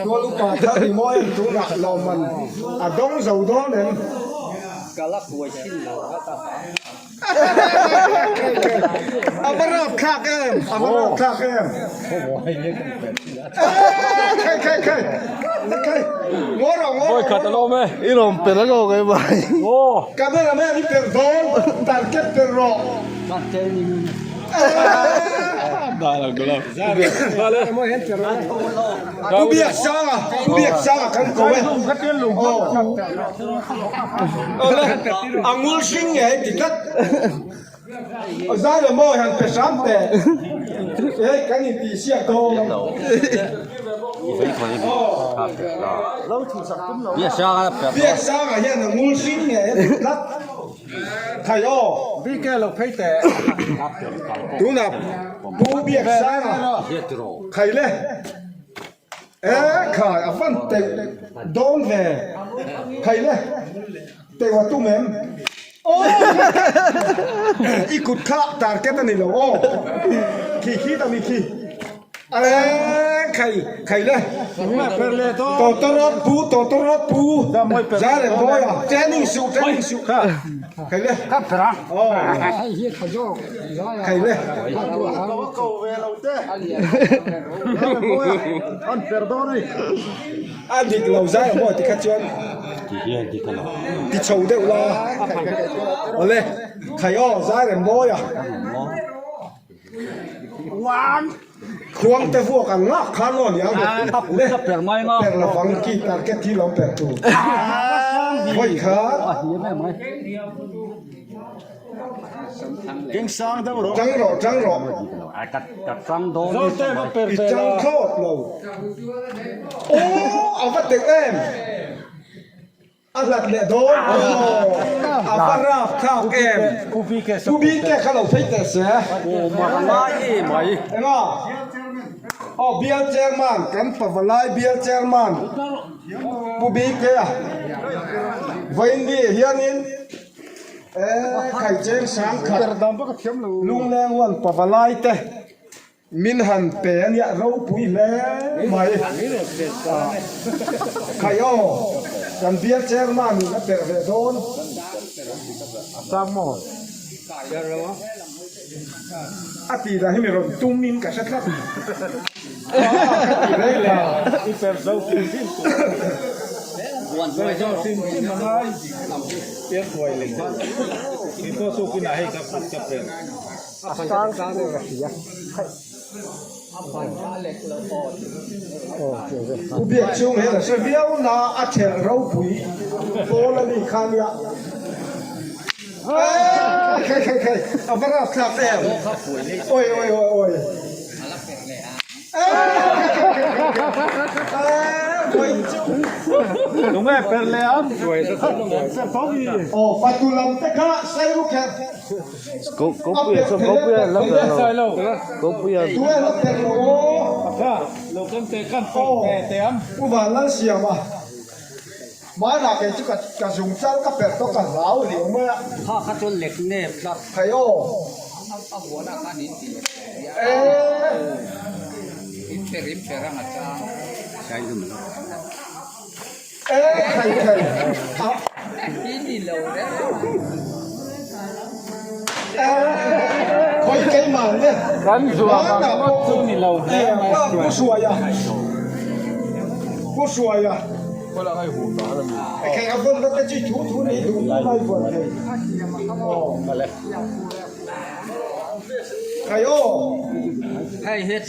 Tual upa thang ri mawi an tunah lawmman a dawng zo dawn em. A va rap thlak em a va rap thlak em khai khai khai khai ngaw rawh ngaw Oi khat alawm e i lawm per a lo ngai mai cameraman i per dawn target per rawh Pu Biaksanga Pu Biaksanga kan ko e Awle, a ngul hring nge hei ti tlat. Aw zai lo maw han pe hram teh. Hei kan intihsiak dawn. Biaksanga hian a ngul hring ngei a ni tlat. Khai aw. BK lo phei teh. Tunah Pu Biaksanga khai le. E khai a van teuh dawn ve. Khai le. Teuh a tum em? Aw I kut kha target a ni lo aw. Khi khi ta mi khi. E khai khai le. Tawtawrawt pu tawtawrawt pu. Zare mawi a training suh training suh kha. Khai le. Aw. Khai le. A dik lo zai a maw tikha chuan ti chho deuh la awle khai aw zai rem mawi a khuang te vuak ang ngak khan aw ni ang le per lovang ki target hi lo per tur vawi khat. Keng sang deuh rawh. Tang rawh tang rawh. I tang thlawt lo. Aw a va teuh em. A hlat leh dawn. Aw a va rap thlak em. Pu BK kha lo phei teh se. Enga. Aw bial chairman kan pavalai bial chairman Pu BK a. Vawiin hianin. Khaicheng sangkhat lungleng huan pavalai te min han pe a nia ropui hle mai. Khai aw kan bial chairman in a perh ve dawn. A tih lah hi mi rawn tum in ka hre tlat. Ka ti reng ta. I per zo hrim hrim tur. Per zo hrim hrim a ngai. Per huai leh. Kei pawh chu kinah hei ka ka per. A sang sang deuh ka hria. U biak chhung hian a hre viau na a thelh ropui pawl a ni kha nia. Khai khai khai a va rap thlak em oi oi oi oi Tunge per leh a Aw fatu lam te kha sairu kher Kopuia chuan Kopuia la per lo Kopuia Tunge la per lo aw Lo kan te kan per ve teh ang Pu Vanlalsiama Hmanah kei chu ka zung chal ka perh tawh ka hlau riau mai a. Kha kha chuan lek nep tlat. Thei aw. A vuan ah khan in ti lek nep. Eee. In per in per ang a chang. Eee thei thei. In ni lo reng. Eee khawi keimah nge. Kan zuam ang ngawt chu ni lo hle mai. Pu Hruaia. Pu Hruaia. Khei a vawn na te chi thu thu nei duh duh lai vawn thei. Khai aw.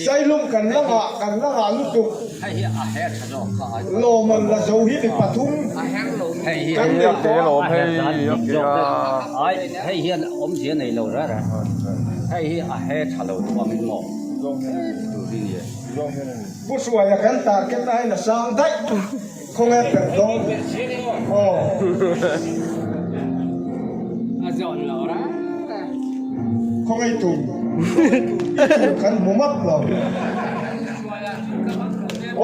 Sailum kan la ngah kan la ngah lutuk. Lawman la zo hi mi pathum kan nei tawh a. Hei hian awmzia nei lo rara. Hei hi a he tha lo duh angin maw? Pu Hruaia kan target na hian a sang daih khawnge perh dawn aw. Khawnge i tum i tum kan hmu map lo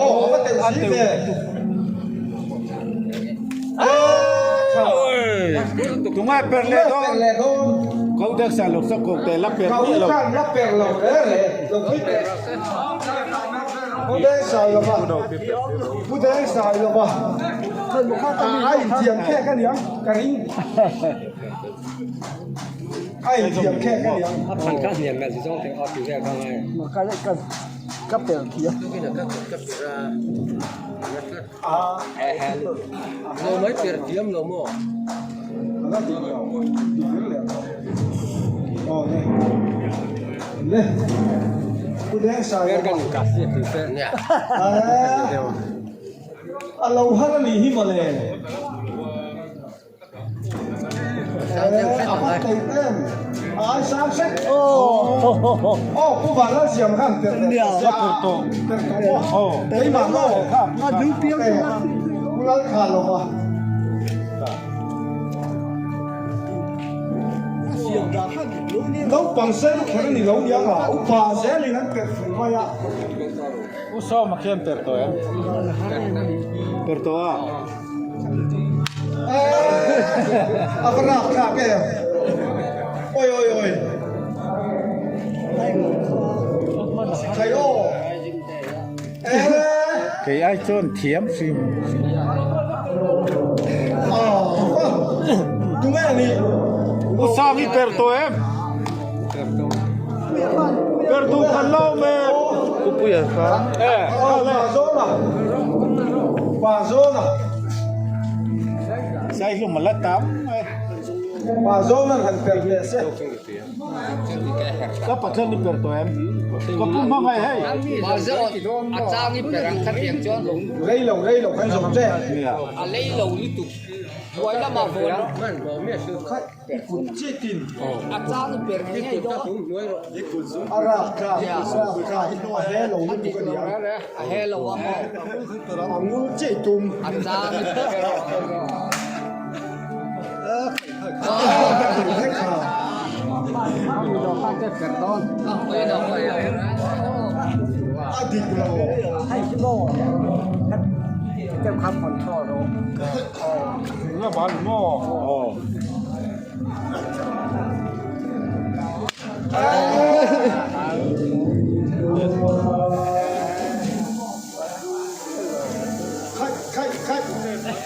aw a va teuh si ve. Tunge perh leh dawn ko dek sa lok sa ko te la perh lo la perh lo re re lo pui perh Pu Deng Sai lova Pu Deng Sai lova a inthiam khek a niang ka ring a inthiam khek a niang a phan kha hniam mel zawng te a ti vel kha ngai ka perh thiam Lo mai per thiam lo maw? Ala dik lo, dik ber leh lo. Aw le, le, Pu Deng Sai Per kan ka hriat tih te. A lo har a nih hi mawle. A va tei em. Ai sang sek. Aw Pu Vanlal siam khan per ve tawh se a. Per tawh maw? Keimah maw? A ding piang Pu Lal kha lo va. Naupang sen kher ni lo niang a, upa zelin an per fur mai a. U Sawma khian per tawh em? Per tawh a. A va rap thlak em? Oi oi oi. Thai aw. Kei ai chuan thiam hrim hrim. Tunge ni? U Sang i per tawh em? Per duh khan lo me. Pupuia kha. Eh. Pa zawna. Pa zawna. Sai hlum a la tam mai. Pa zawna han per leh se. Ka pathian i per tawh em? Ka pu hmangaih hei. Pa zawn a chang i per ang kha tiang chuan. Rei lo rei lo kan zawm che. A lei lo lutuk. Buai lamah vawn. I kut chitin. A chang i per ngei ngei dawn. A rak thlak a rak thlak a he lo lutuk a nia. A he lo a maw. A ngul chiah i tum. A chang i per. A dik lo. Nga ban maw? Aw. Khaih khaih khaih.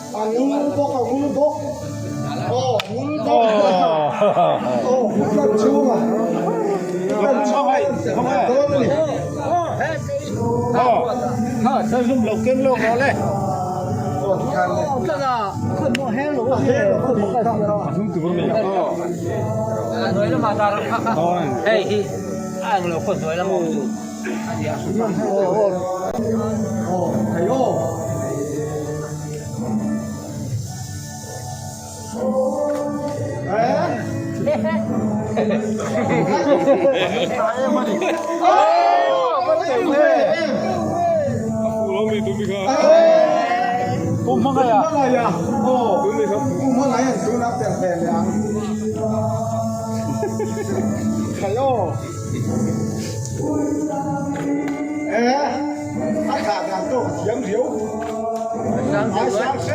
A ngul bawk a ngul bawk aw ngul bawk aw ngul lan chhung a lan chhung a dawn a ni. Ha sai hlum lo keng lawk rawh le. Hei hi a englo khaw hnuai lam awm chu a nia.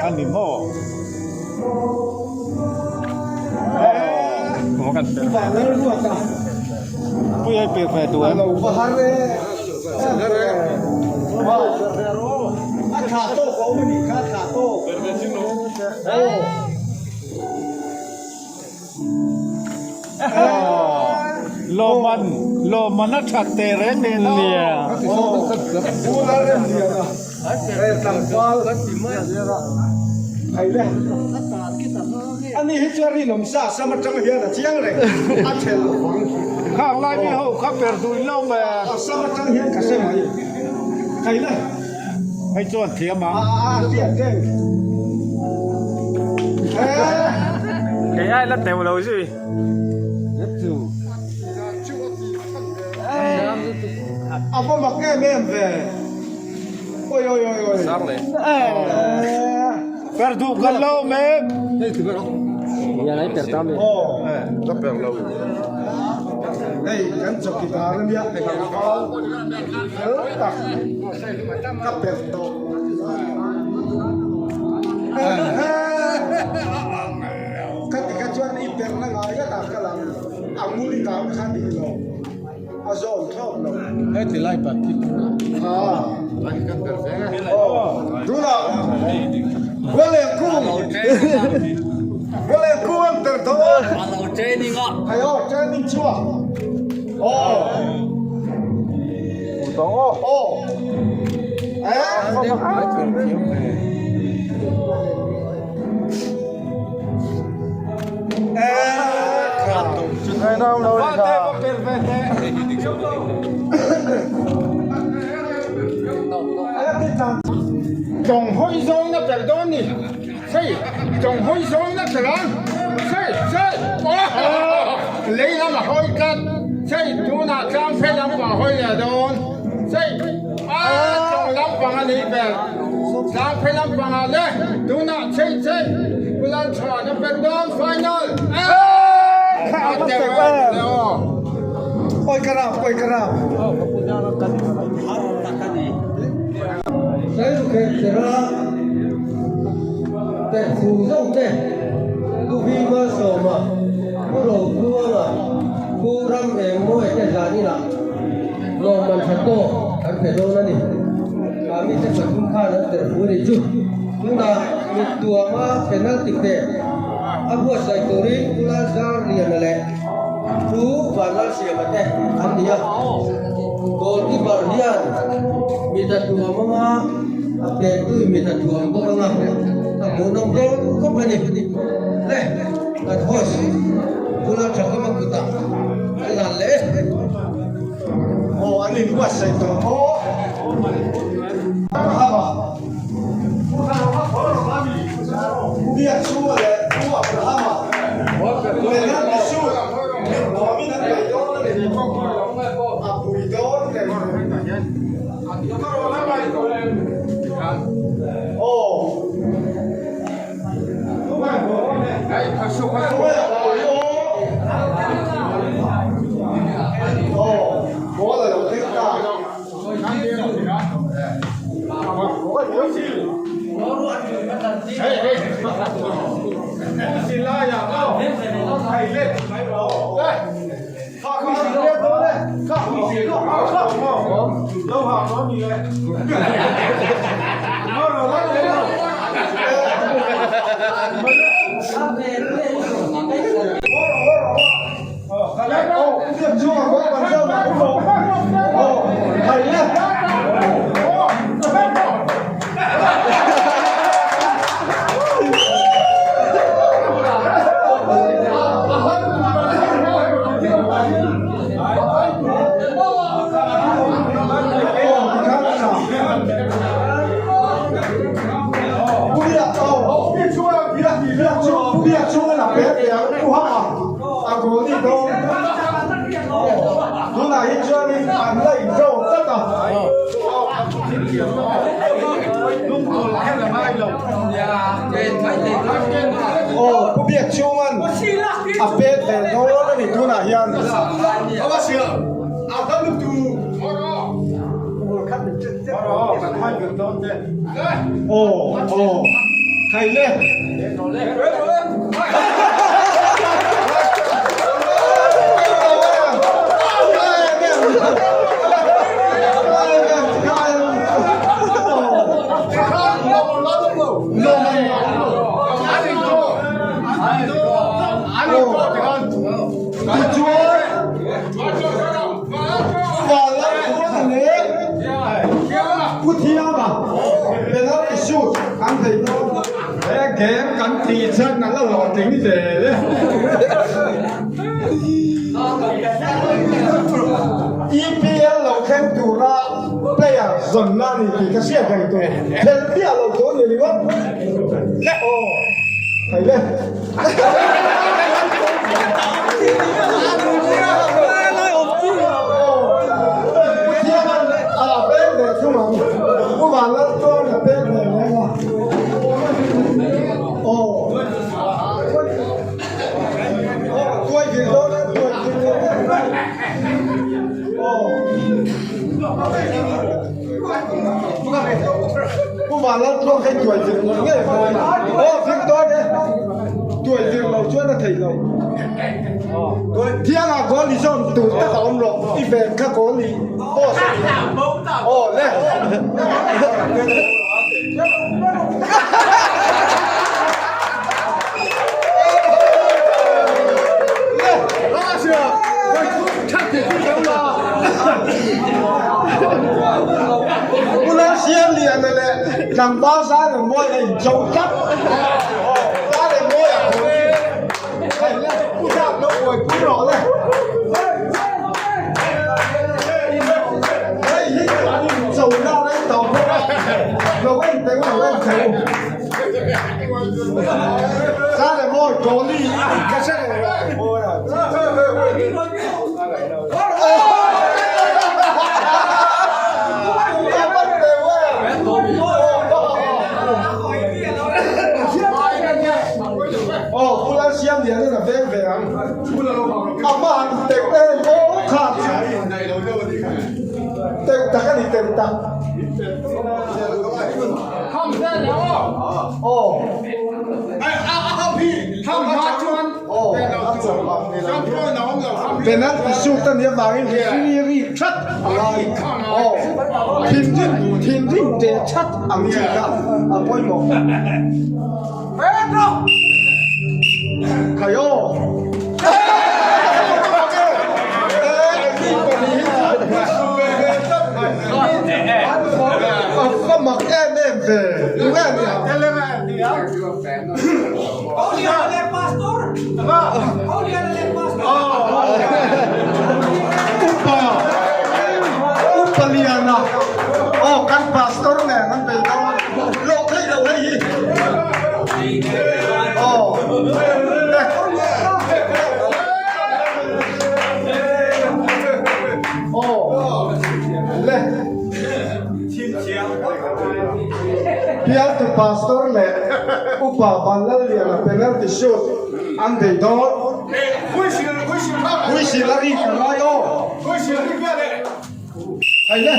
A ni maw? Pui ai pe ve tu em? Lawman lawman a that teh reng nen aw. Ani hi chuan rinawm sa sam atang hian a chiang reng a chhel lo vang. Khang lai mi ho kha per duin lo mai a. A sam atang hian ka hre mai. Thei le. Hei chuan thiam ang. A a hriat reng. Kei ai la teuh lo zui. A va mak em em ve. Oi oi oi oi. Sang le. Per duh kan lo mem. Per tam e. Ka per lo. Hei kan chawkidar ania fel tak ka per tawh. Ka ti kha chuan i perna ngai ngat ah ka lang a ngul dan kha dik lo a zawn thlawt lo. Heti lai pat khi Ha. Tunah Welengkung Welengkung an per tawh a. A lo training a. Hei aw training chhuak. Aw. Aw. Eh. Tawng hawi zawng na per dawn ni. Chei, chawng hawi zawi na ther ang. Chei, chei, aw, lei lam a hawi tlat. Chei, tunah tlang phei lampang a hawi leh dawn. Chei, a chawng lampang a nih ber. Tlang phei lampang ah le, tunah chei, chei, Pu Lalchhuan a per dawn final. A teuh e, aw. Awi ka rap, awi ka rap. Sailukherhchera teh fu zawng te, Pu Vi Malsawma, Pu Rotluanga, Pu Ram Engmawia te zaninah lawmman tha tawk an pe dawn a ni. Kha mite pathum khan an perh fu a nih chu. Tunah mittuama penalty pek a buatsaih turin Pu Lalzarliana leh Pu Vanlalsiama te an ni a, goalkeeper hian mit a thuam ang a, a pektu mit a thuam bawk ang a, a hmuhnawm dawn khawp a ni. Le, kan host Pu Lalthakima kutah an lan leh e. Aw, an inbuatsaih tawh maw? Biakchhunga leh Pu Abrahama penalty shoot mit nuamin an bei dawn a ni. A pui dawn hle. Aw. Aw, ball a lo thleng ta. A goal ni dawn tunah hi chuanin an la inzo tlat a. Aw Pu Biakchhunga'n a pet ve dawn a ni tunah hian. Aw aw khai le. Pu Thiama penalty shoot an thei dawn. He game kan tih chuan a la hlawhtling zel e. EPL lo thleng tura player zawnna a ni tih ka hriat reng tur. Khelh miah lo tur a ni ringawt. Aw, thei le. Chuan a thei lo. Thianga goal i zawn tur tak a awm rawh. I ven kha goal i post a ni. Aw le. Pu Lalsiamliana leh tlangval Zairemmawi a incho tlat. Zairemmawi a haw hi Pu Zak lo buaipui rawh le. Hei hi an incho na rei tawh bawk a, lo en teh u, lo en teh u. Awi goalie ka hre lo. Aw Pu Lalsiamliana a veng ve ang. Amah han teuh em aw kha teuh tak a ni teuh tak. Aw. Penalty shoot a nih avangin referee ri that a ngai. Aw thinrim thinrim te that ang chi kha a pawimawh. Khai aw. A mak em em ve. Tunge nia? Upa Upa Liana aw kan pastor nen an bei dawn loh theih loh hei hi aw aw le Bialtu Pastor leh Upa Vanlalliana penalty shoot an bei dawn. Huisil a rik a ngai aw. Hei le.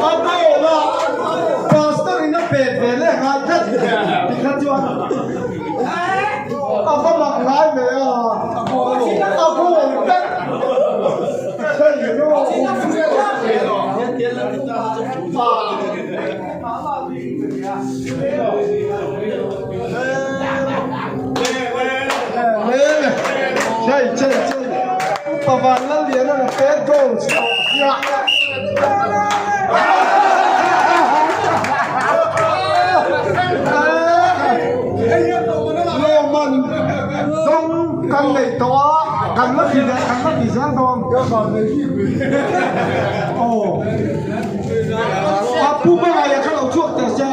A ball a Pastor in a pet ve leh ngai tlat tikha chuan. A va mak ngai ve a, a goal vek thei rawh. Chei chei chei Upa Vanlalliana na pet goal chhuah sia. Lawman dawng kan neih tawh a, kan la ti leh kan la ti zel dawn. Aw a pu hmangaih a kha lo chhuak teh se.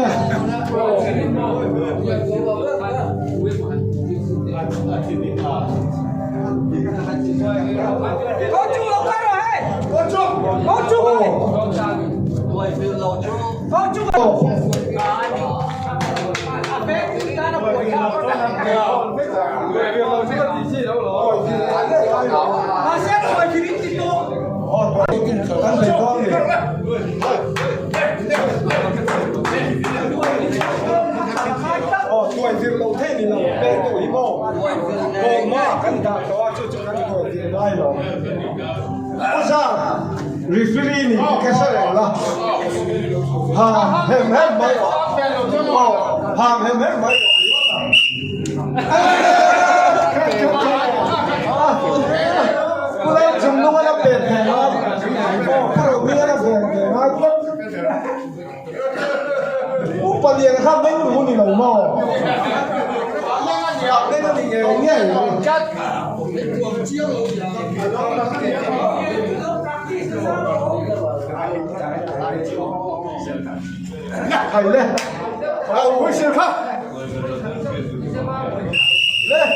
Referee nih ka hre reng la hang hem hem mai aw hang hem hem mai Pulai chung nung ala pet ve ngai aw pu Romi ala ven ve ngai tlat Pu Palian kha meng ru ni lo maw Meng a ni ngei ngei Thầy lên Lên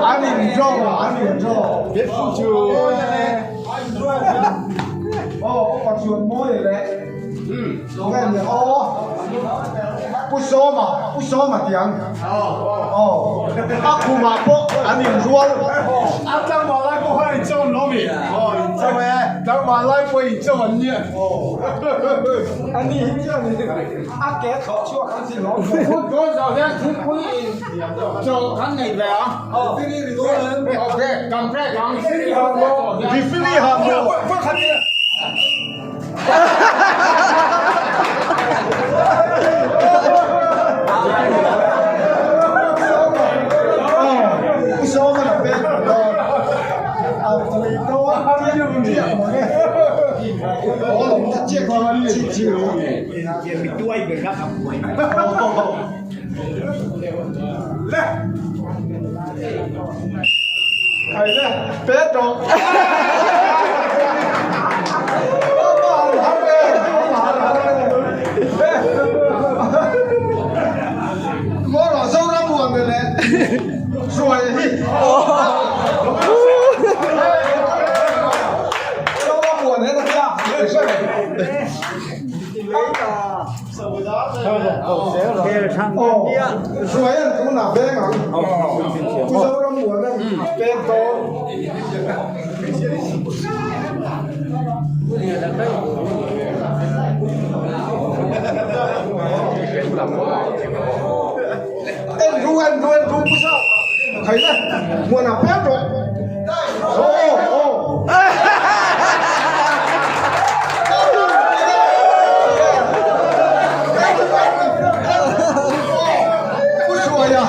An indraw an indraw Aw upa chuan mawi leh Nge ni aw Pu Sawma Pu Sawma tiang aw a khumah pawh an inrual. A tlangval lai pawh khan inchawm an lo mi. Aw inchawm e. Tlangval lai pawh inchawm an nia. A ni hi chiah ni. A ke thlawh chhuak an si lo. Football zawh hian thingpui in chawlh kan nei ve a. Okay, kan break ang. Referee ha maw. Khai le, pet rawh. Mawrawh Zoram huan ve le Hruai hi. Zoram huan he na tia. Hruai an tunah veng ang. Pu Zoram huan an pek dawn. En ru en ru en ru pu Zau. Khai le muanah pek rawh. Aw aw. Pu Hruaia.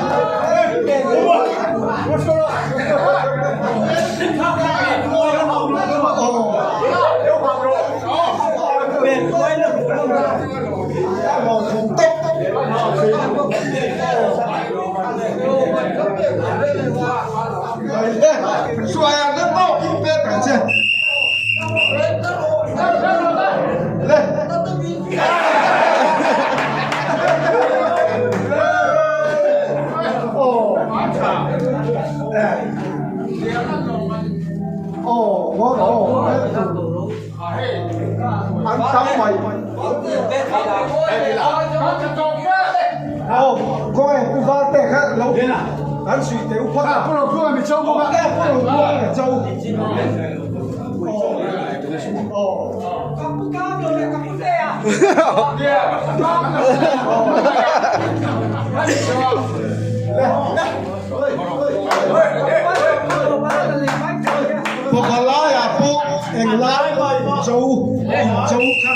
Hruaia na tawk in pek ang che. Le. An tam mai. Aw, kawng pu val te kha lo an suih teh u phawt a. Pu Rokhunga mi cho bawk a. Pu Rokhunga mi cho. Pavalaiah pawh englai cho cho kha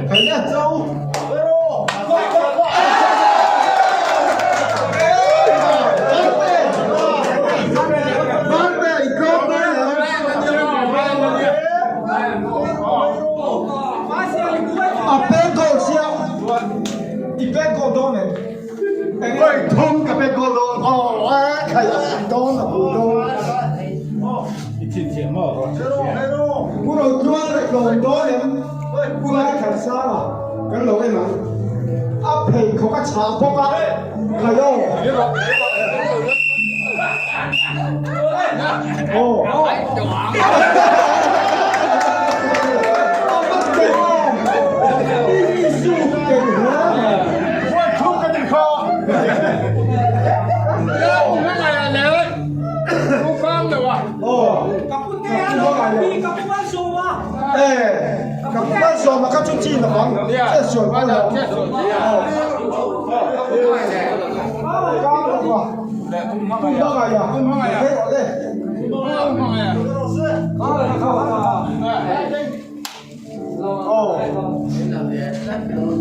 Khaina cho. A pek goal sia i pek goal dawn em? Eng thum ka pek goal dawn aw a khai a pui dawn a pui dawn. I chhinchhiah maw? Pu Rotlua leh tlawm dawn em? Pu Laithansanga kan lo en ang. A pheikhawk a chhah bawk a khai aw. Aw.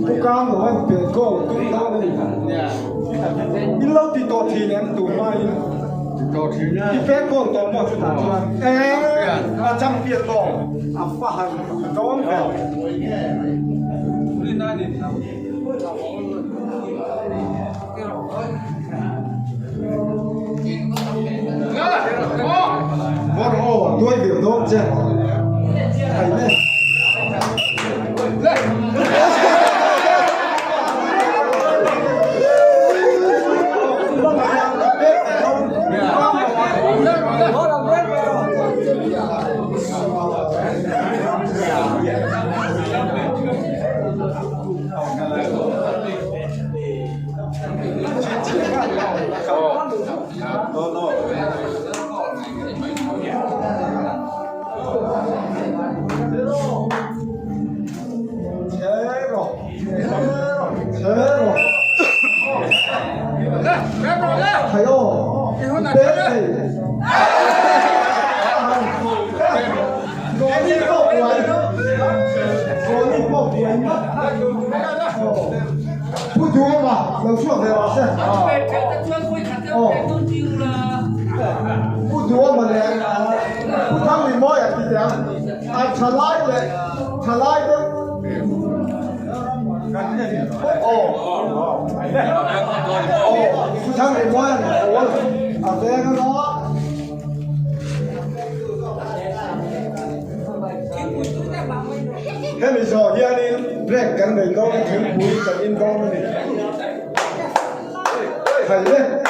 Pu Kang lo an pet goal tum dawn a ni. In lo ti tawh thin em tun hmain? Ti tawh thin e. I pet goal tawh maw chutah chuan? E a champion maw? A fa han pui dawn ber. Bawr aw a tuai ve dawn che thai le. Pu Duhawma lo chhuak ve rawh se. Aw. Pu Duhawma leh Pu Thanglimawia ti teh ang. A thalai leh thalai deuh. Aw. Aw. Pu Thanglimawia an pawl a veng a. Hemi zawh hianin break kan nei dawn a, thingpui kan in dawn a ni. Khai le.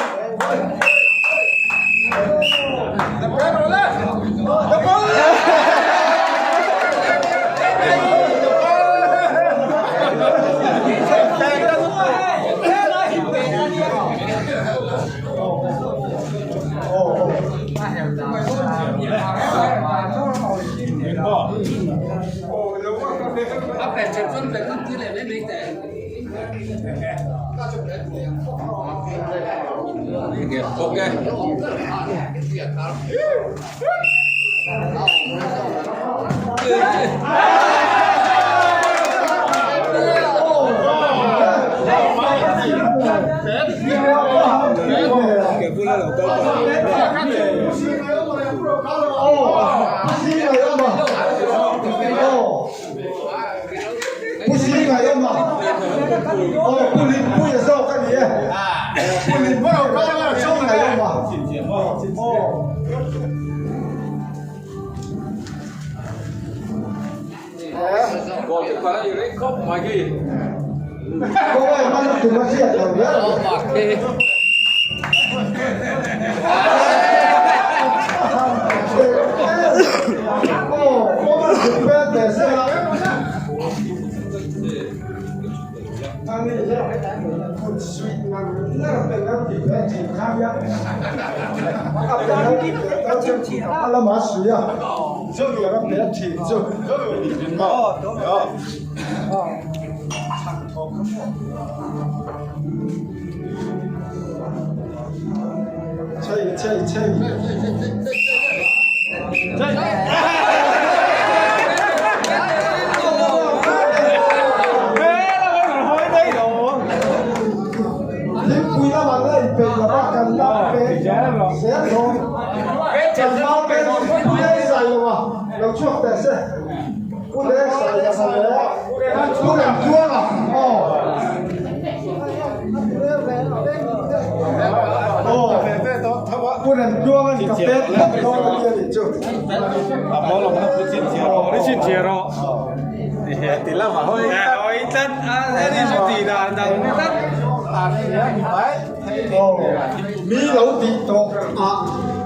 Mi lo tih tawh ah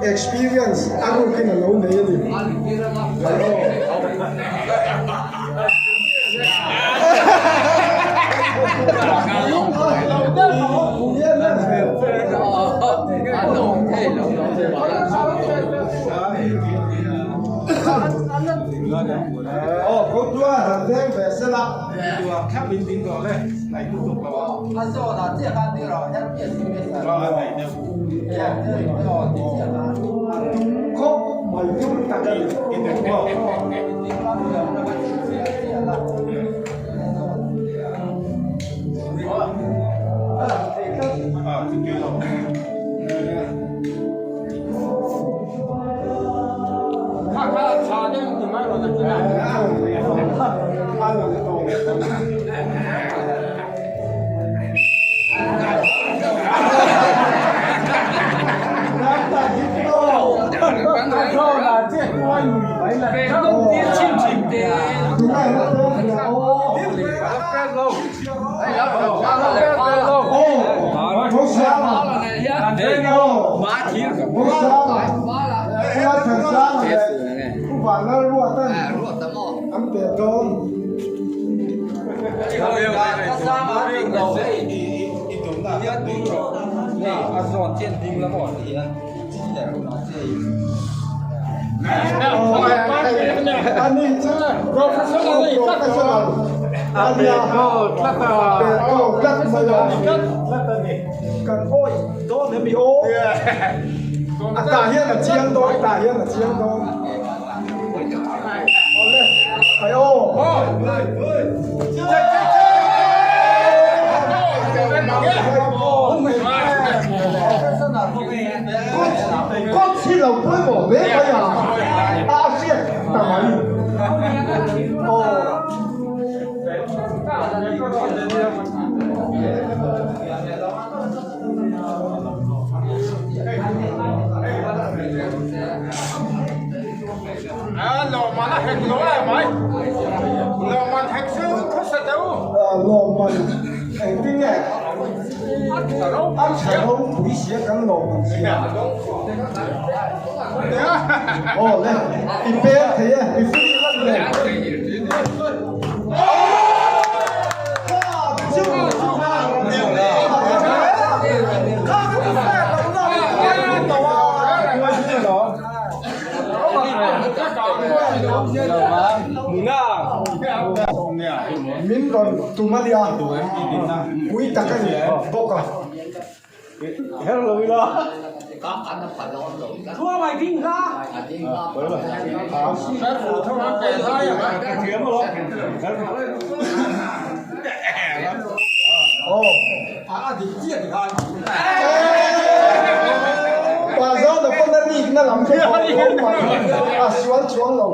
experience a rukin a lo nei a ni. lawmman engtin nge a tha ropui sia kan lawmman sia. Aw le i peng thei e i free lan le. Min rawn tum a nia, pui tak a ni bawk a. Pazana pawn a rikna lam chu a lo mai a sual chuang lo.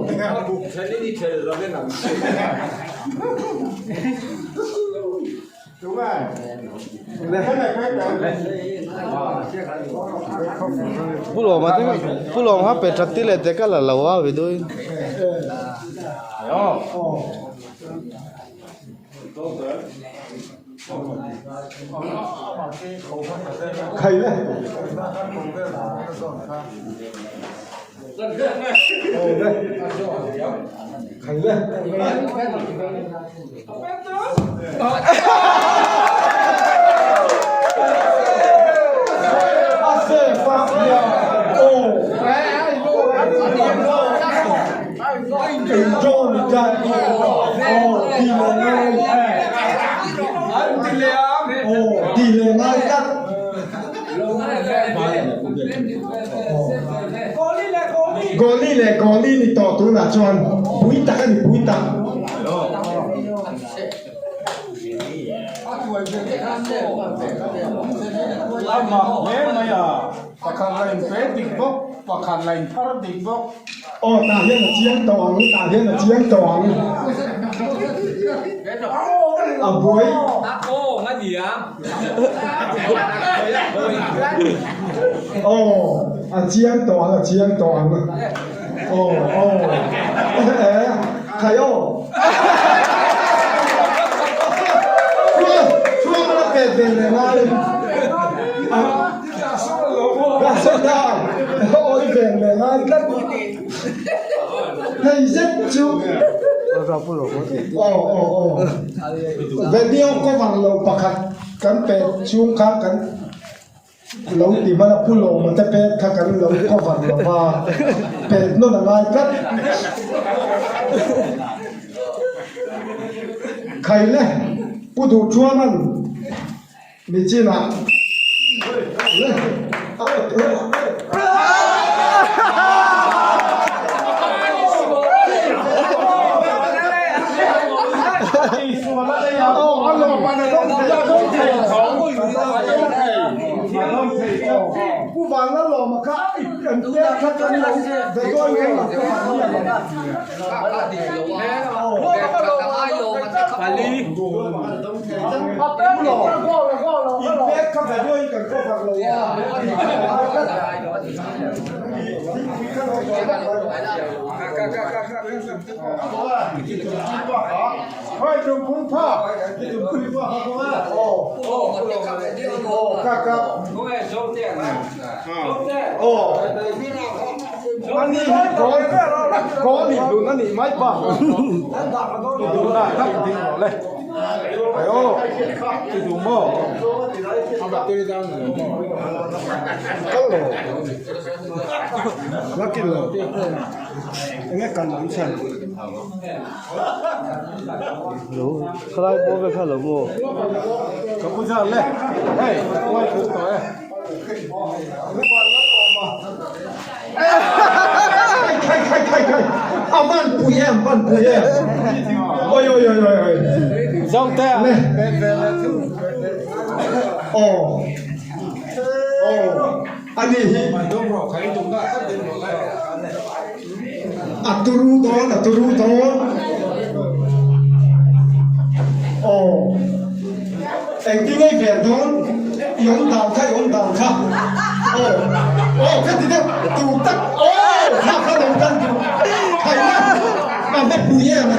Pulawma te pulawm kha pe that ti leh te ka la lo a video in. Goli leh Goli ni tawh tunah chuan pui tak a ni pui tak. Aw tah hian a chiang tawh ang tah hian a chiang tawh ang a buai aw a chiang tawh ang a chiang tawh ang aw aw eh khai aw Chuan a pet ve leh ngai Awi ve leh ngai tlat Hei zet chu Aw aw aw Video cover lo pakhat kan pet chhung kha kan lo ti hman a Pu Lawma te pet kha kan lo cover lo va pet nawn a ngai tlat Khaile Pu Duhṭhuama'n Nichinah Pu Vanlalawma kha an pek kha kan lo ve dawn kan lo pe Khalai bawr vel kha lo maw? Khai khai khai khai a van pui em van pui em oi oi oi oi oi Zote a le aw aw ani hi a turu dawn a turu dawn aw Engtin nge i ven dawn? I awm dan kha, i awm dan kha. Aw, aw, ka ti deuh tur tak. Aw, kha kha lo kan duh. Khaina, a va pui em a.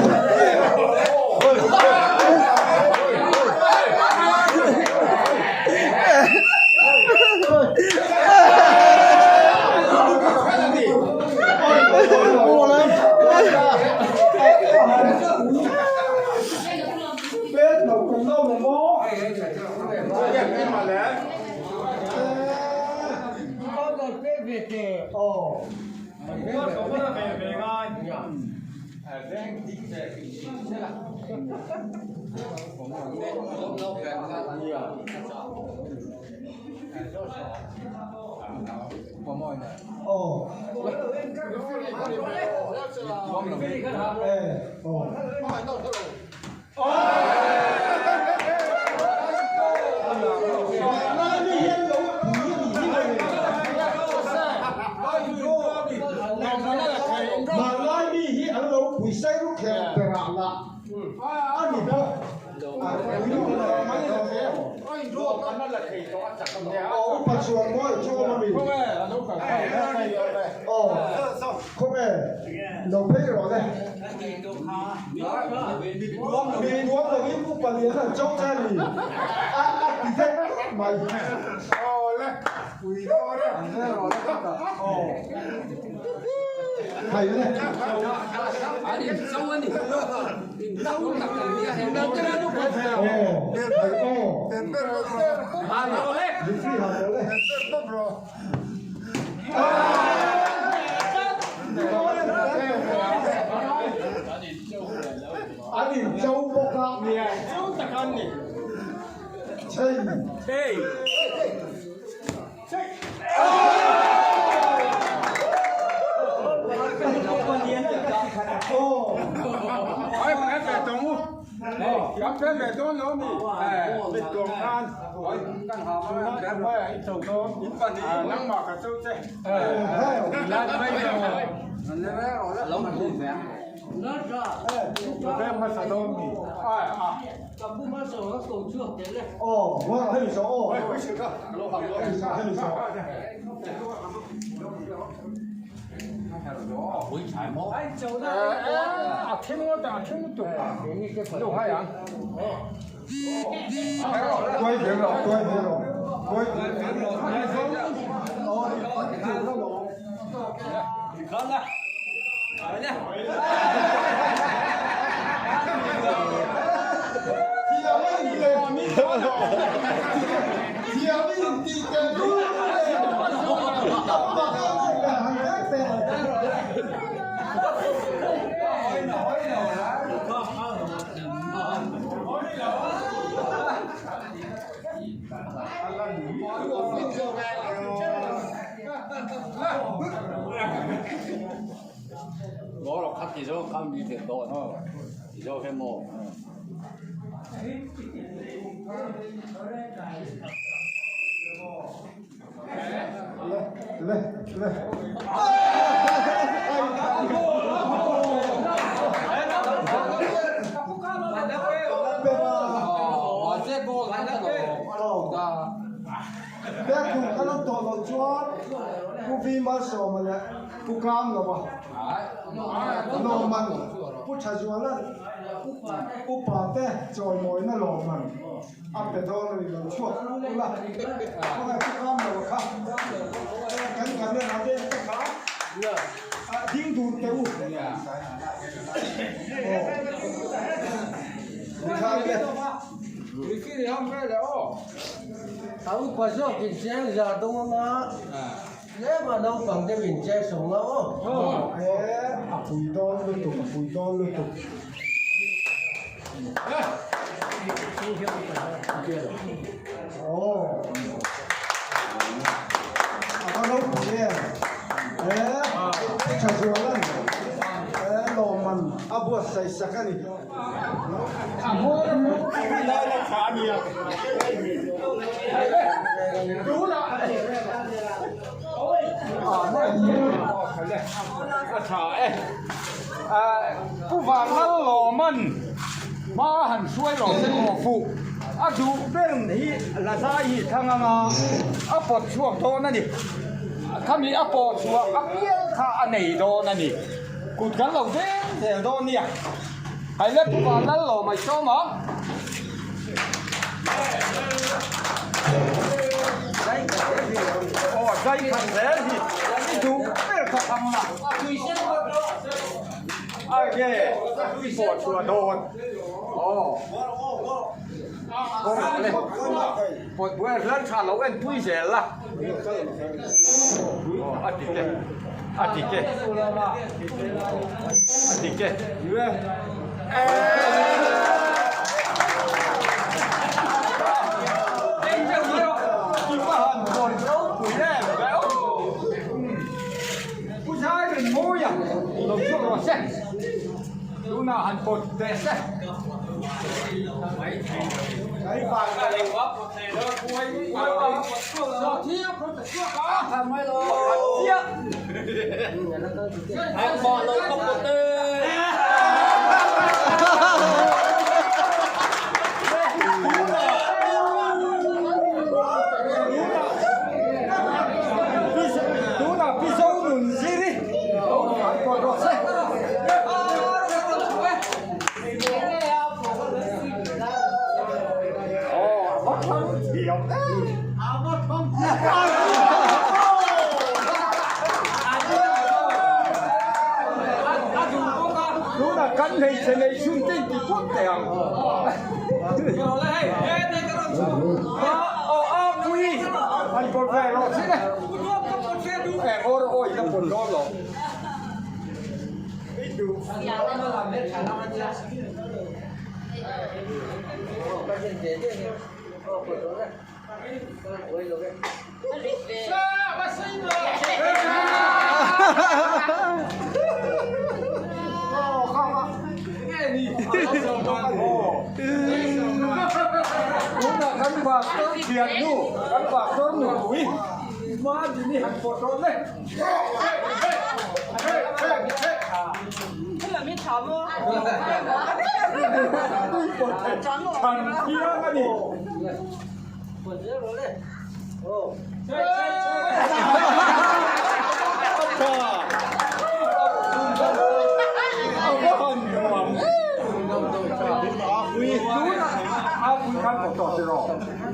Aw. Aw. Hmanlai mi hi an lo pui sai ru kher berah lah a ni bawk. Aw upa chuan mawi chuan a mi. Aw khawnge lo phei rawh le. Mi tuam lo in upa lian an cho che ni a a ti vek mai. Aw le pui dawn e. Aw thai le. An in cho a ni. In cho tak an nia he. Aw thai aw. Han rawh le. Referee han rawh le. An in cho bawk a. Nia, cho tak an ni. Chei. Chei. Ai phải về tông u. Cắm cái về tông nó mi. Mit tuang khan. Nang mah ka cho che. Aw, hemi zawh aw. Hemi zawh. Tuai ve rawh, tuai ve rawh, tuai ve rawh. Thiam in tih teh lul leh a pak a leh han vek teh. Le le le. Pek kum kha lo tawh loh chuan Pu Vi Malsawma leh Pu Kamlova lawmman Pu Thazuala'n upa te chawimawina lawmman a pe dawn a ni lo chhuak ula khawngaih Pu Kamlova kha kan camera vel te kha ding dun teh u aw. A upa zawk in cheng za dawng anga tlem a naupang deuh in cheng sawm nga aw. E a pui dawn lutuk a pui dawn lutuk. Aw a va ropui em e tha zual a ni e lawmman a buatsaih sak a ni. Pu Vanlalawman hma han hruai lo se aw fuh a duh ber hi Lazai hi thlang anga a pawt chhuak dawn a ni. Khami a pawh chhuah apiang kha a nei dawn a ni. Kut kan lo veng zel dawn nia. Hei le Pu Vanlal lo mai sawm ang. Aw zai khat zel hi i duh ber kha thang la. Ai nge pawh chhuah dawn. Aw. Pawt buai hlan tha lo en pui zel la. A dik e. A dik e. A dik e. Tuna han pawt teh se. Tuna pi zo nun zir i han pawt rawh se. Tunah kan hmeichhe nei chhun te inti phawt teh ang. An pawt ve rawh sin e. Eng awr awi ka pawt dawn lo. Tunah kan pastor thiannu, kan pastor nupui Madini han pawt rawh le. Than thiang a ni.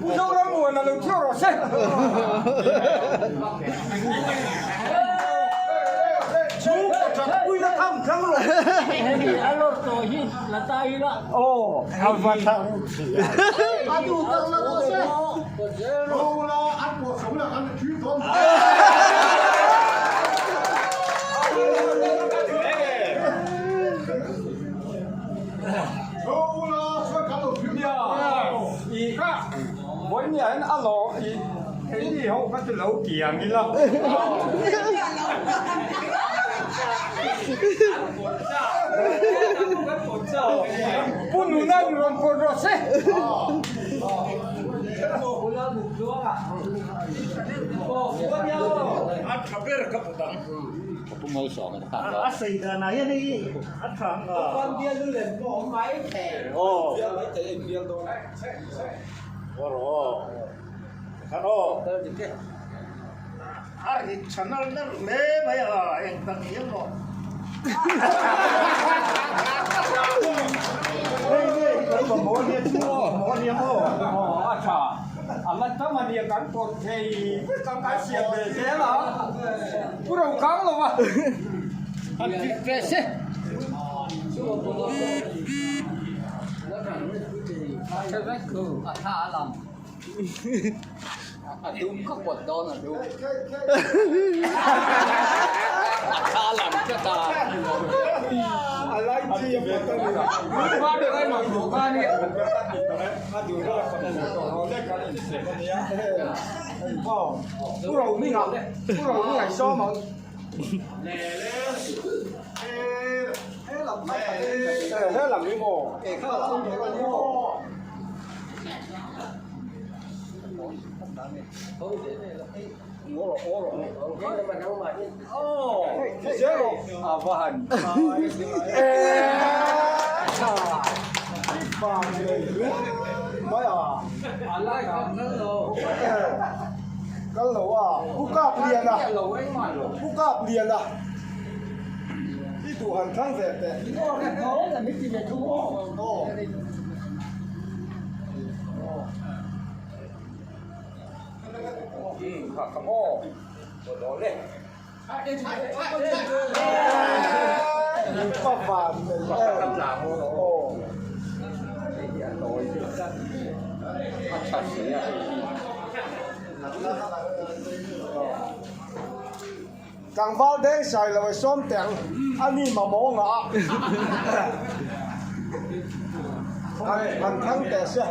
Pu Zorammuana lo chhuak rawh se. Chu pawthat pui na tham thlang rawh. Hemi a lawr tawh hi la ta ila. Aw, a va thang. A duh tak la rawh se. Rola an pawh chho la kan thil dawn. Rola chuan kan lo thil dawn. I ka vawinia hian a law i keini ho kha chu lo kiang ila. Pu Nunan rawn pawt rawh se. A tha ber ka pawt ang. A sei dan ah hian hei a tha ang a. A rit tha nalh nalh hle mai a, eng tak ni em maw. Hei hei kan mamawh nia chu mamawh nia maw. Aw a tha a la tam a nia kan pawt thei vek ang kan siam ve zel a pu ro kang lo a han tih ve se. A tha a lam. A dum ka pawt dawn a dum. A tha lam tlat a. A lai chi a pawt a ni. Pu Ro mi ngah Pu Ro mi ngaih sawm ang. He lam hi maw? Kal lo a, Pu Kap Lian a, Pu Kap Lian a, i duh han thlang ve teh. Pa van nei em. A tha si a hei hi. Tlangval deng sai lo e sawm teng a ni mamawh ngah a. Han thang teh se.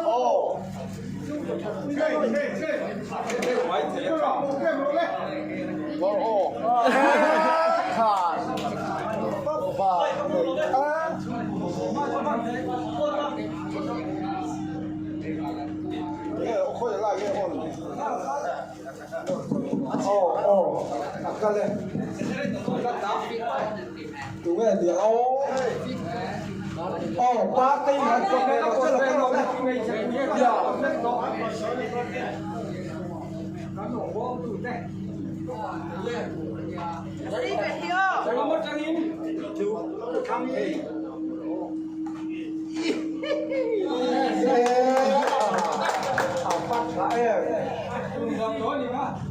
Aw.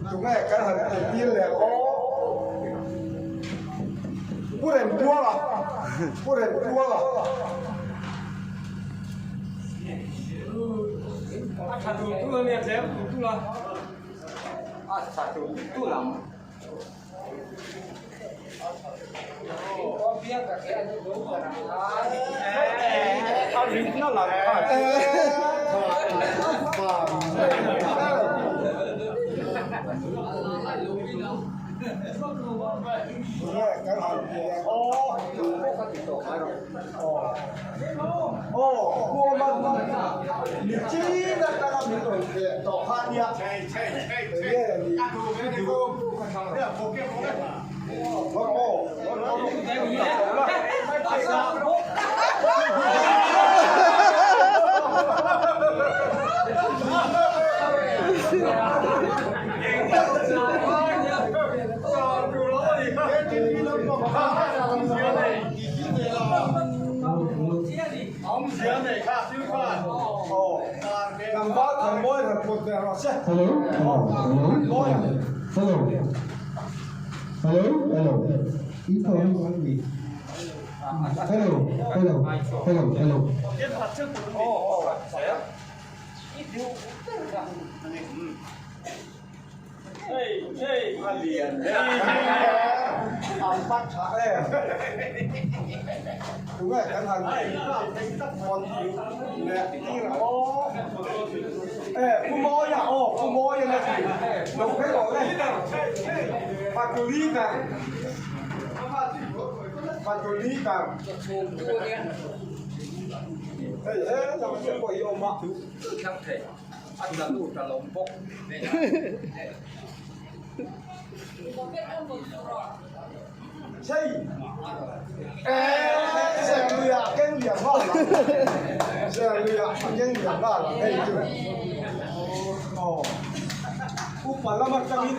Tunge kan han entir leh aw Pu Remtuala Pu Remtuala A tha tur tur a nia tlem tur tur a a tha tur tur ang. Hello, hello, hello, hello, hello, hello, hello, hello, hello. Tunge kan han pawt leh tir ang aw. E Pu Mawia aw Pu Mawia na ti lo phei rawh le. Patuli kang Patuli kang hei he lam te pawh hi a awm a. A tla lut a lawm bawk. Chei eh Serluia keng lian nghal ang Serluia keng lian nghal ang hei chu aw upa lam atangin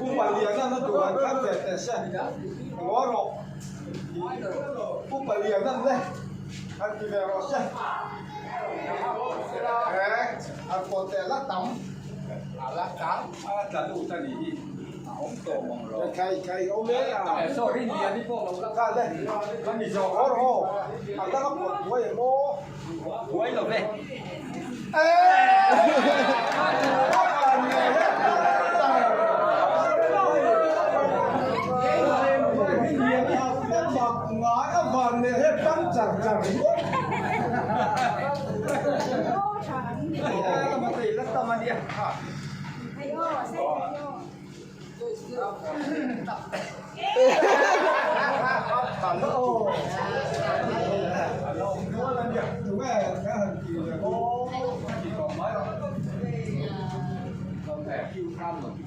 upa lian a na duh an khan ve teh se ngaw rawh upa lian an le an ti ve rawh se. A pawt leh la tam a la tam a tla lut a nih hi a awm tawh mang lo khai khai awm e a sorry lian hi pawh lo la kha le ka mi zawk hawr haw a dang a pawt buai em aw buai lo ve ngai a van leh he tang char char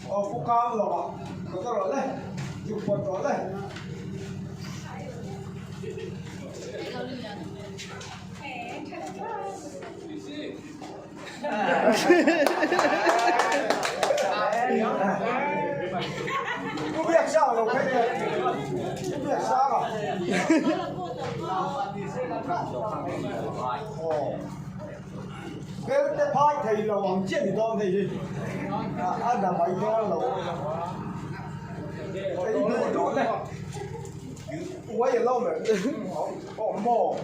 Aw pu kang lo a ka ka rawh le zuk pawt rawh le. Pu biak sang lo phei teh Pu biak sang a aw bel te phai thei lo ang chiah ni dawn hei hi a damai dawn lo ei duh duh le. Uai a lo meh. Aw maw.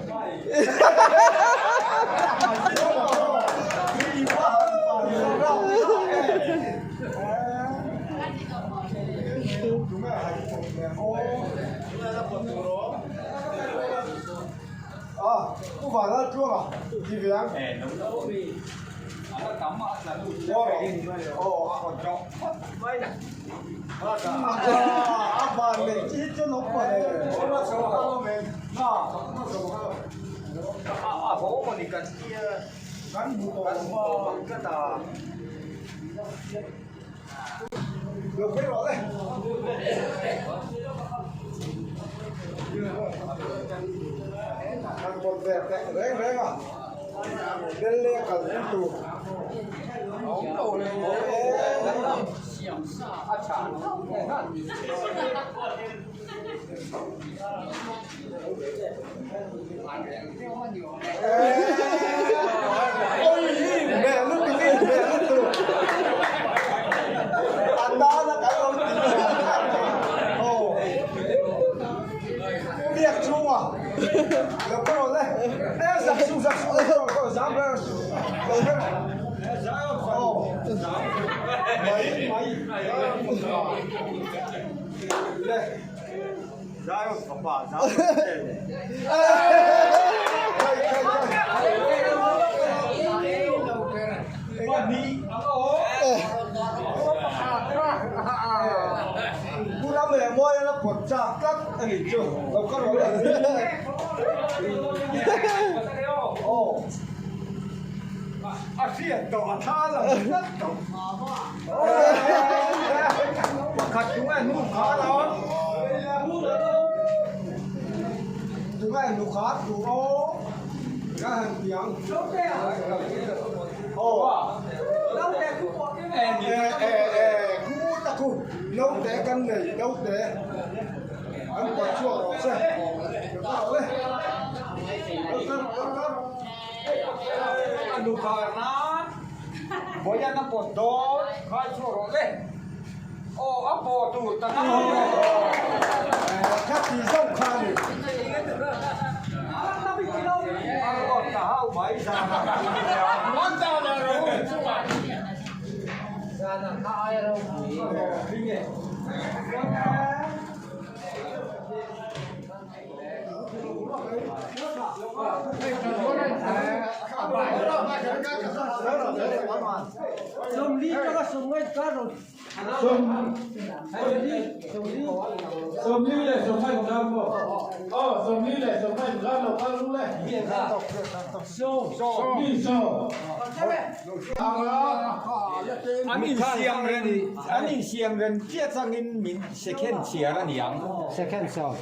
An insiam rem an insiam rem chiah changin min second chhiar a niang. Second sawm.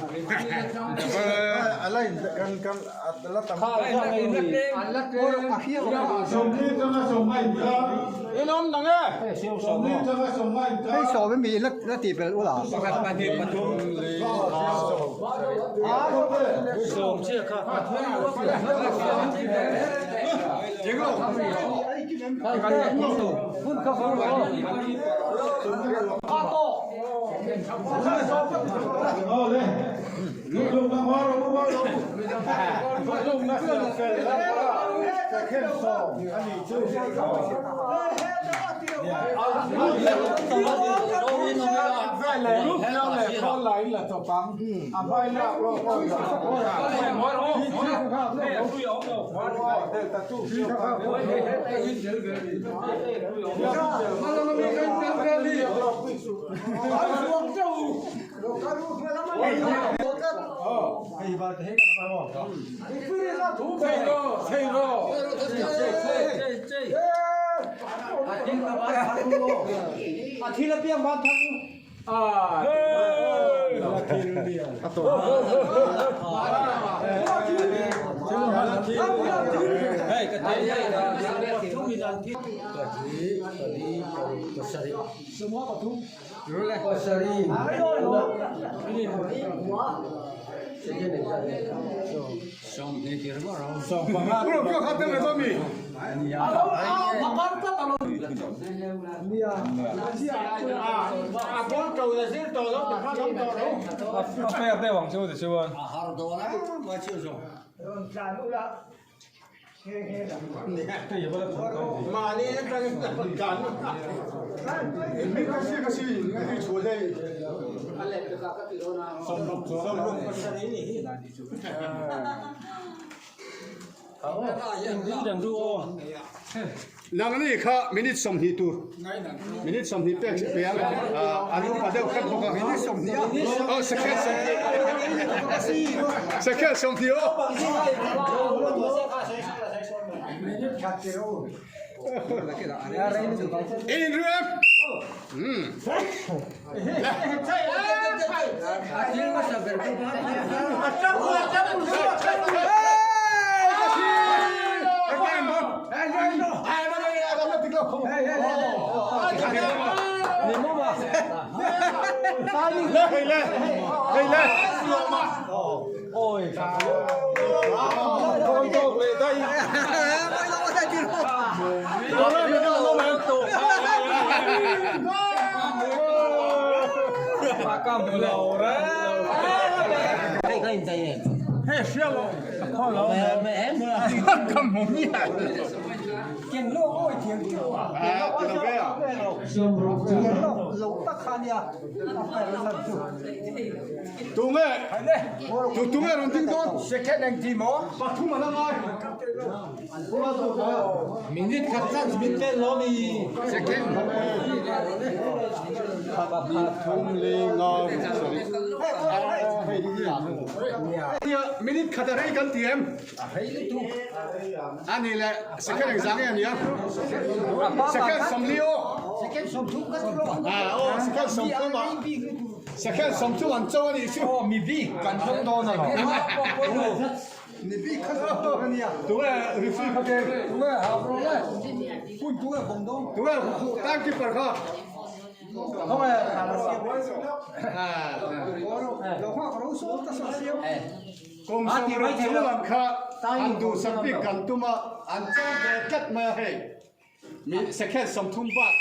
Hei sawm mi la tih belh ula. A fair deuh ang chu tichuan. Nangni kha minute 20 tur minute 20 pek pe ang an upa deuh khat bawk a minute 20 aw second 20 second 20 aw in rem Tunge tunge rawn ding dawn second eng ti maw pathum an angai Minute khat chance min tel lo mi second pathum le nga minute khat a rei kan ti em ani le second eng zang nge ania second sawmli aw second 30 ka ti lo a aw second 30 ah second 30 an cho ani chu Mi bik kan thawng dawn a lo. Mi bik kha tunge referee kha ke tunge ha bro le kun tunge bong dong tunge timekeeper kha không kum 60 chung lam kha an duhsak bik kan tum a an chang ve tlat mai a hei mi second 30 bak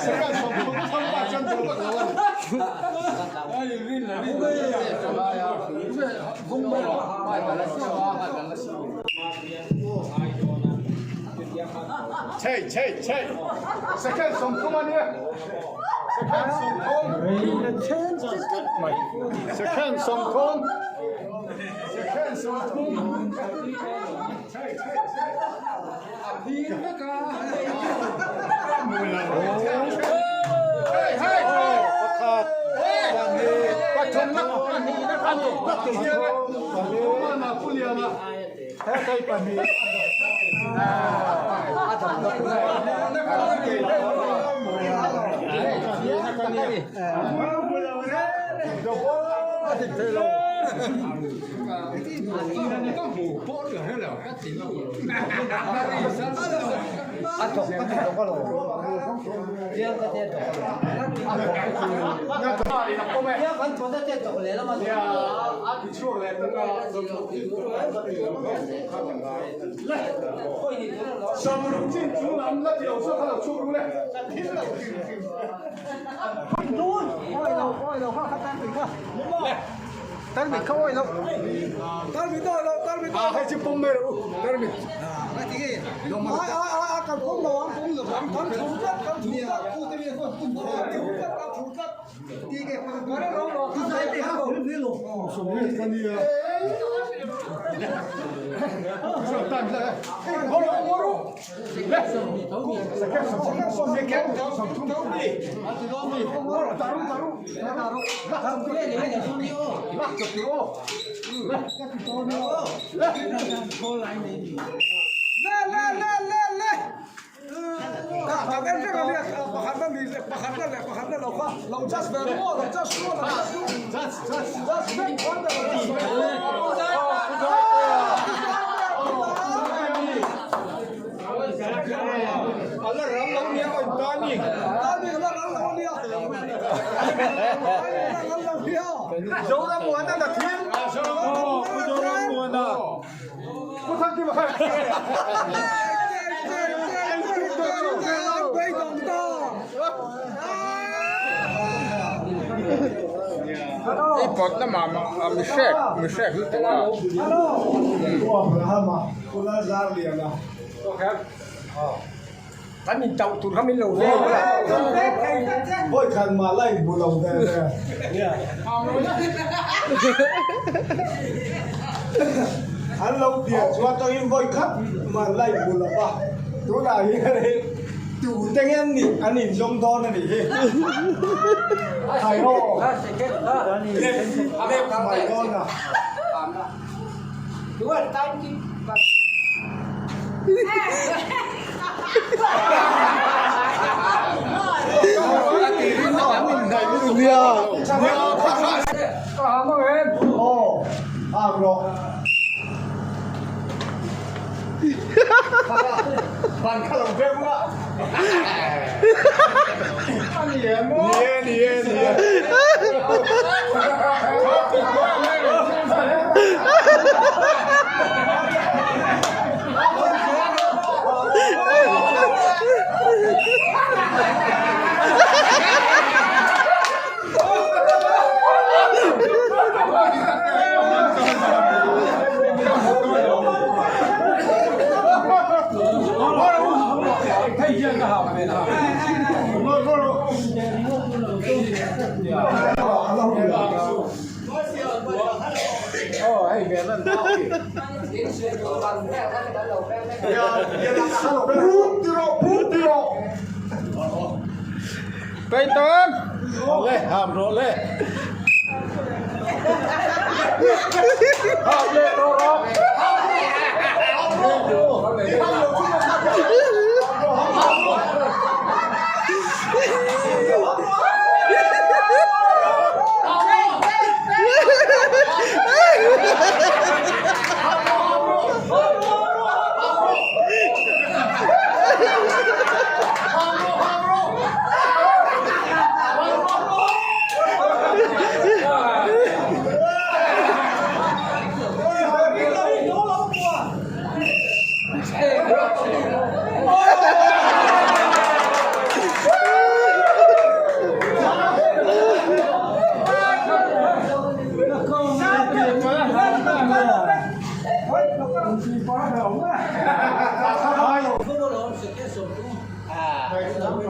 second 30 thang bak chuan duh vak lo a ni. Chei chei chei second 30 a nia second 30 second 30 second 30 chei chei chei a phir vek a hei hei pakhat pahnih pathum na pahnih na kha ni pali puliana hei pahnih Chin chu lam la ti lo chu kha lo chhuk ru le thil lo hrim hrim a hei chu pawm mai rawh u tarmit I pawt na mah mah a mi hrek mi hrek lutuk a. Kan in tauh tur kha min lo veng a. Vawikhat mah la in hmu lo ve ve. An lo pian chuan tawngin vawikhat mah la in hmu lo va. Tunah hian hei tu te nge an nih an inzawm dawn a nih hi. Khai aw. Lep lep mai dawn a.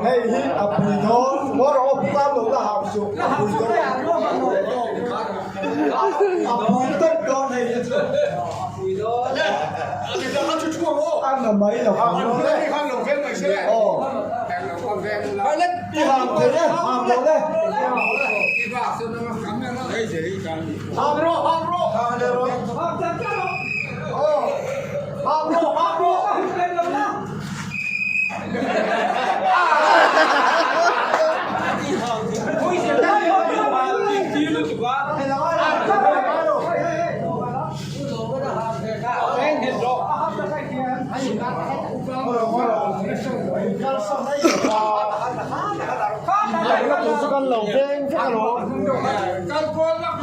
Hei hi a pui dawn, maw rawh aw pam lo la hau suh, a pui dawn. A pui tawp dawn hei hi chu. A na mai lo ang. Aw. I ham thei e, ham lo le. Ham rawh, ham rawh. Aw. Ham rawh, ham rawh.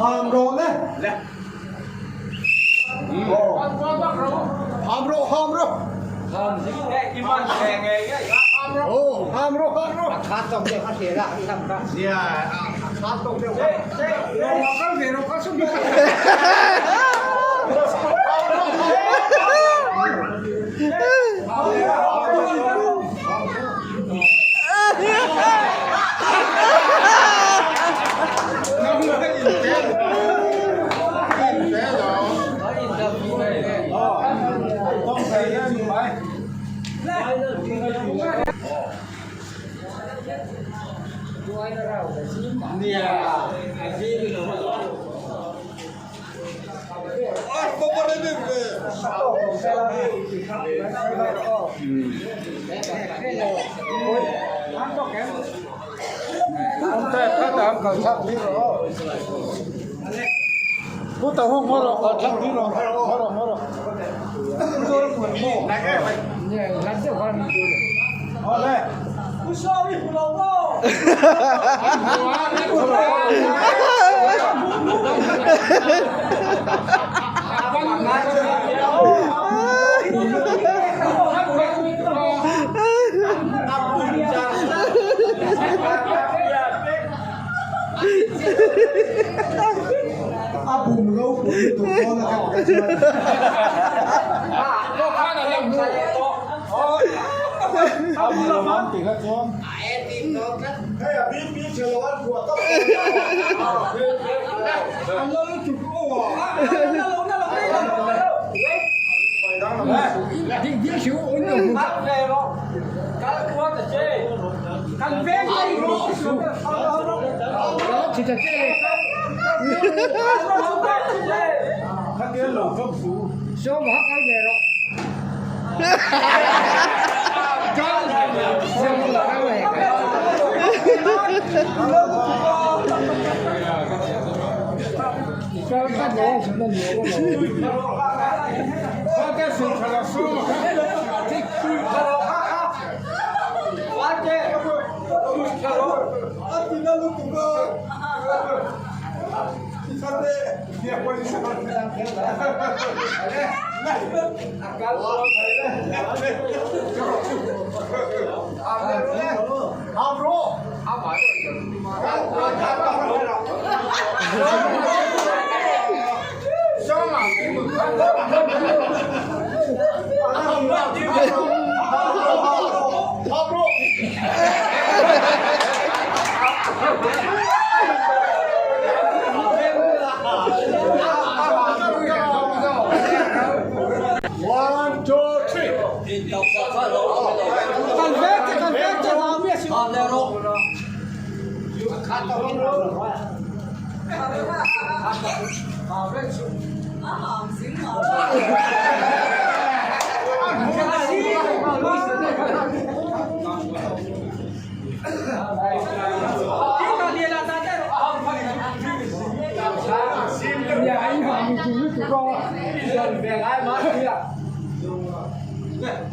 Ham rawh le. Ham rawh, ham rawh. Ham rawh, ham rawh. A khat tawk deuh a hria a, i ham kha. Nia, a khat tawk deuh.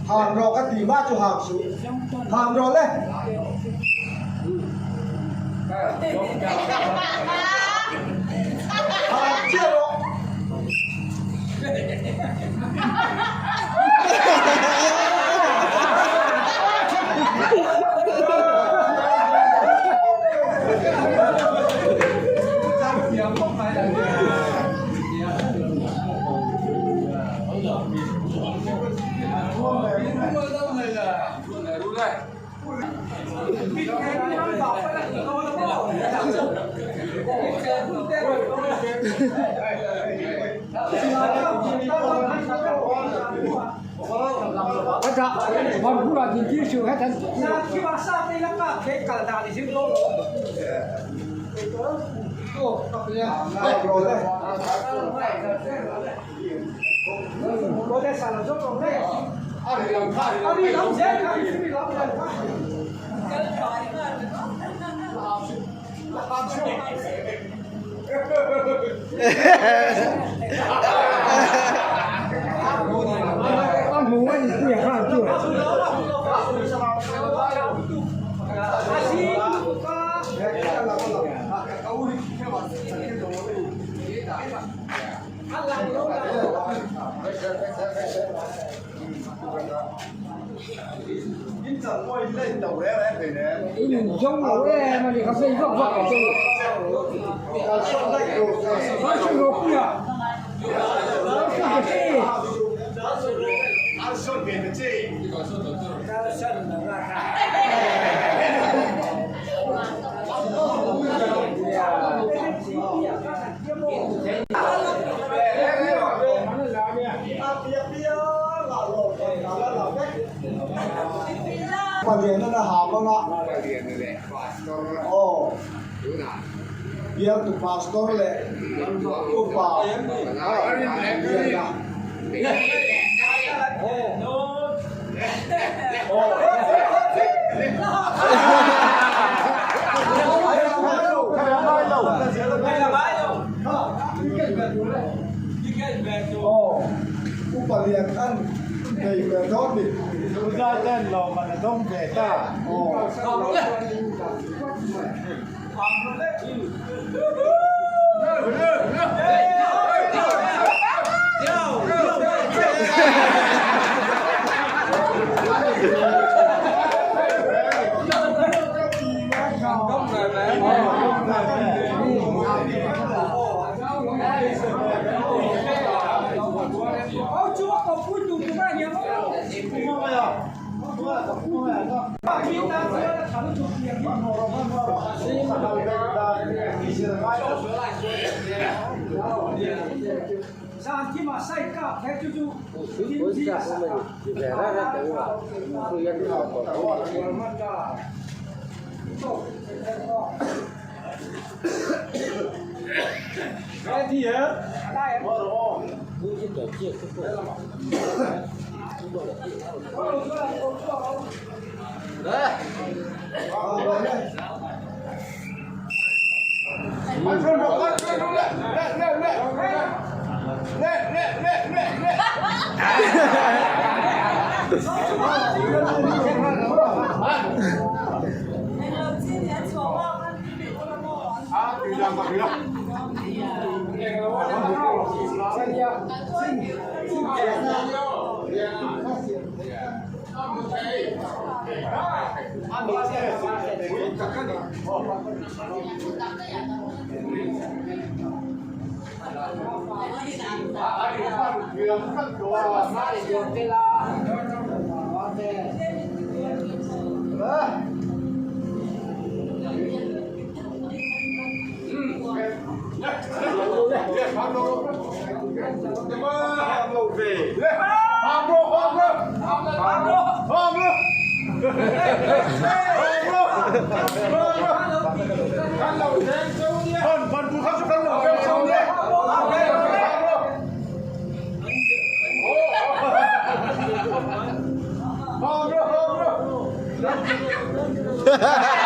Hàm rawh ka tih mah chu hàm suh. Hàm rawh le. Hàm chiah rawh. Palian a ham anga aw bialtu pastor leh upa liana aw upa lian an nei ve dawn ni. Ha ha ha!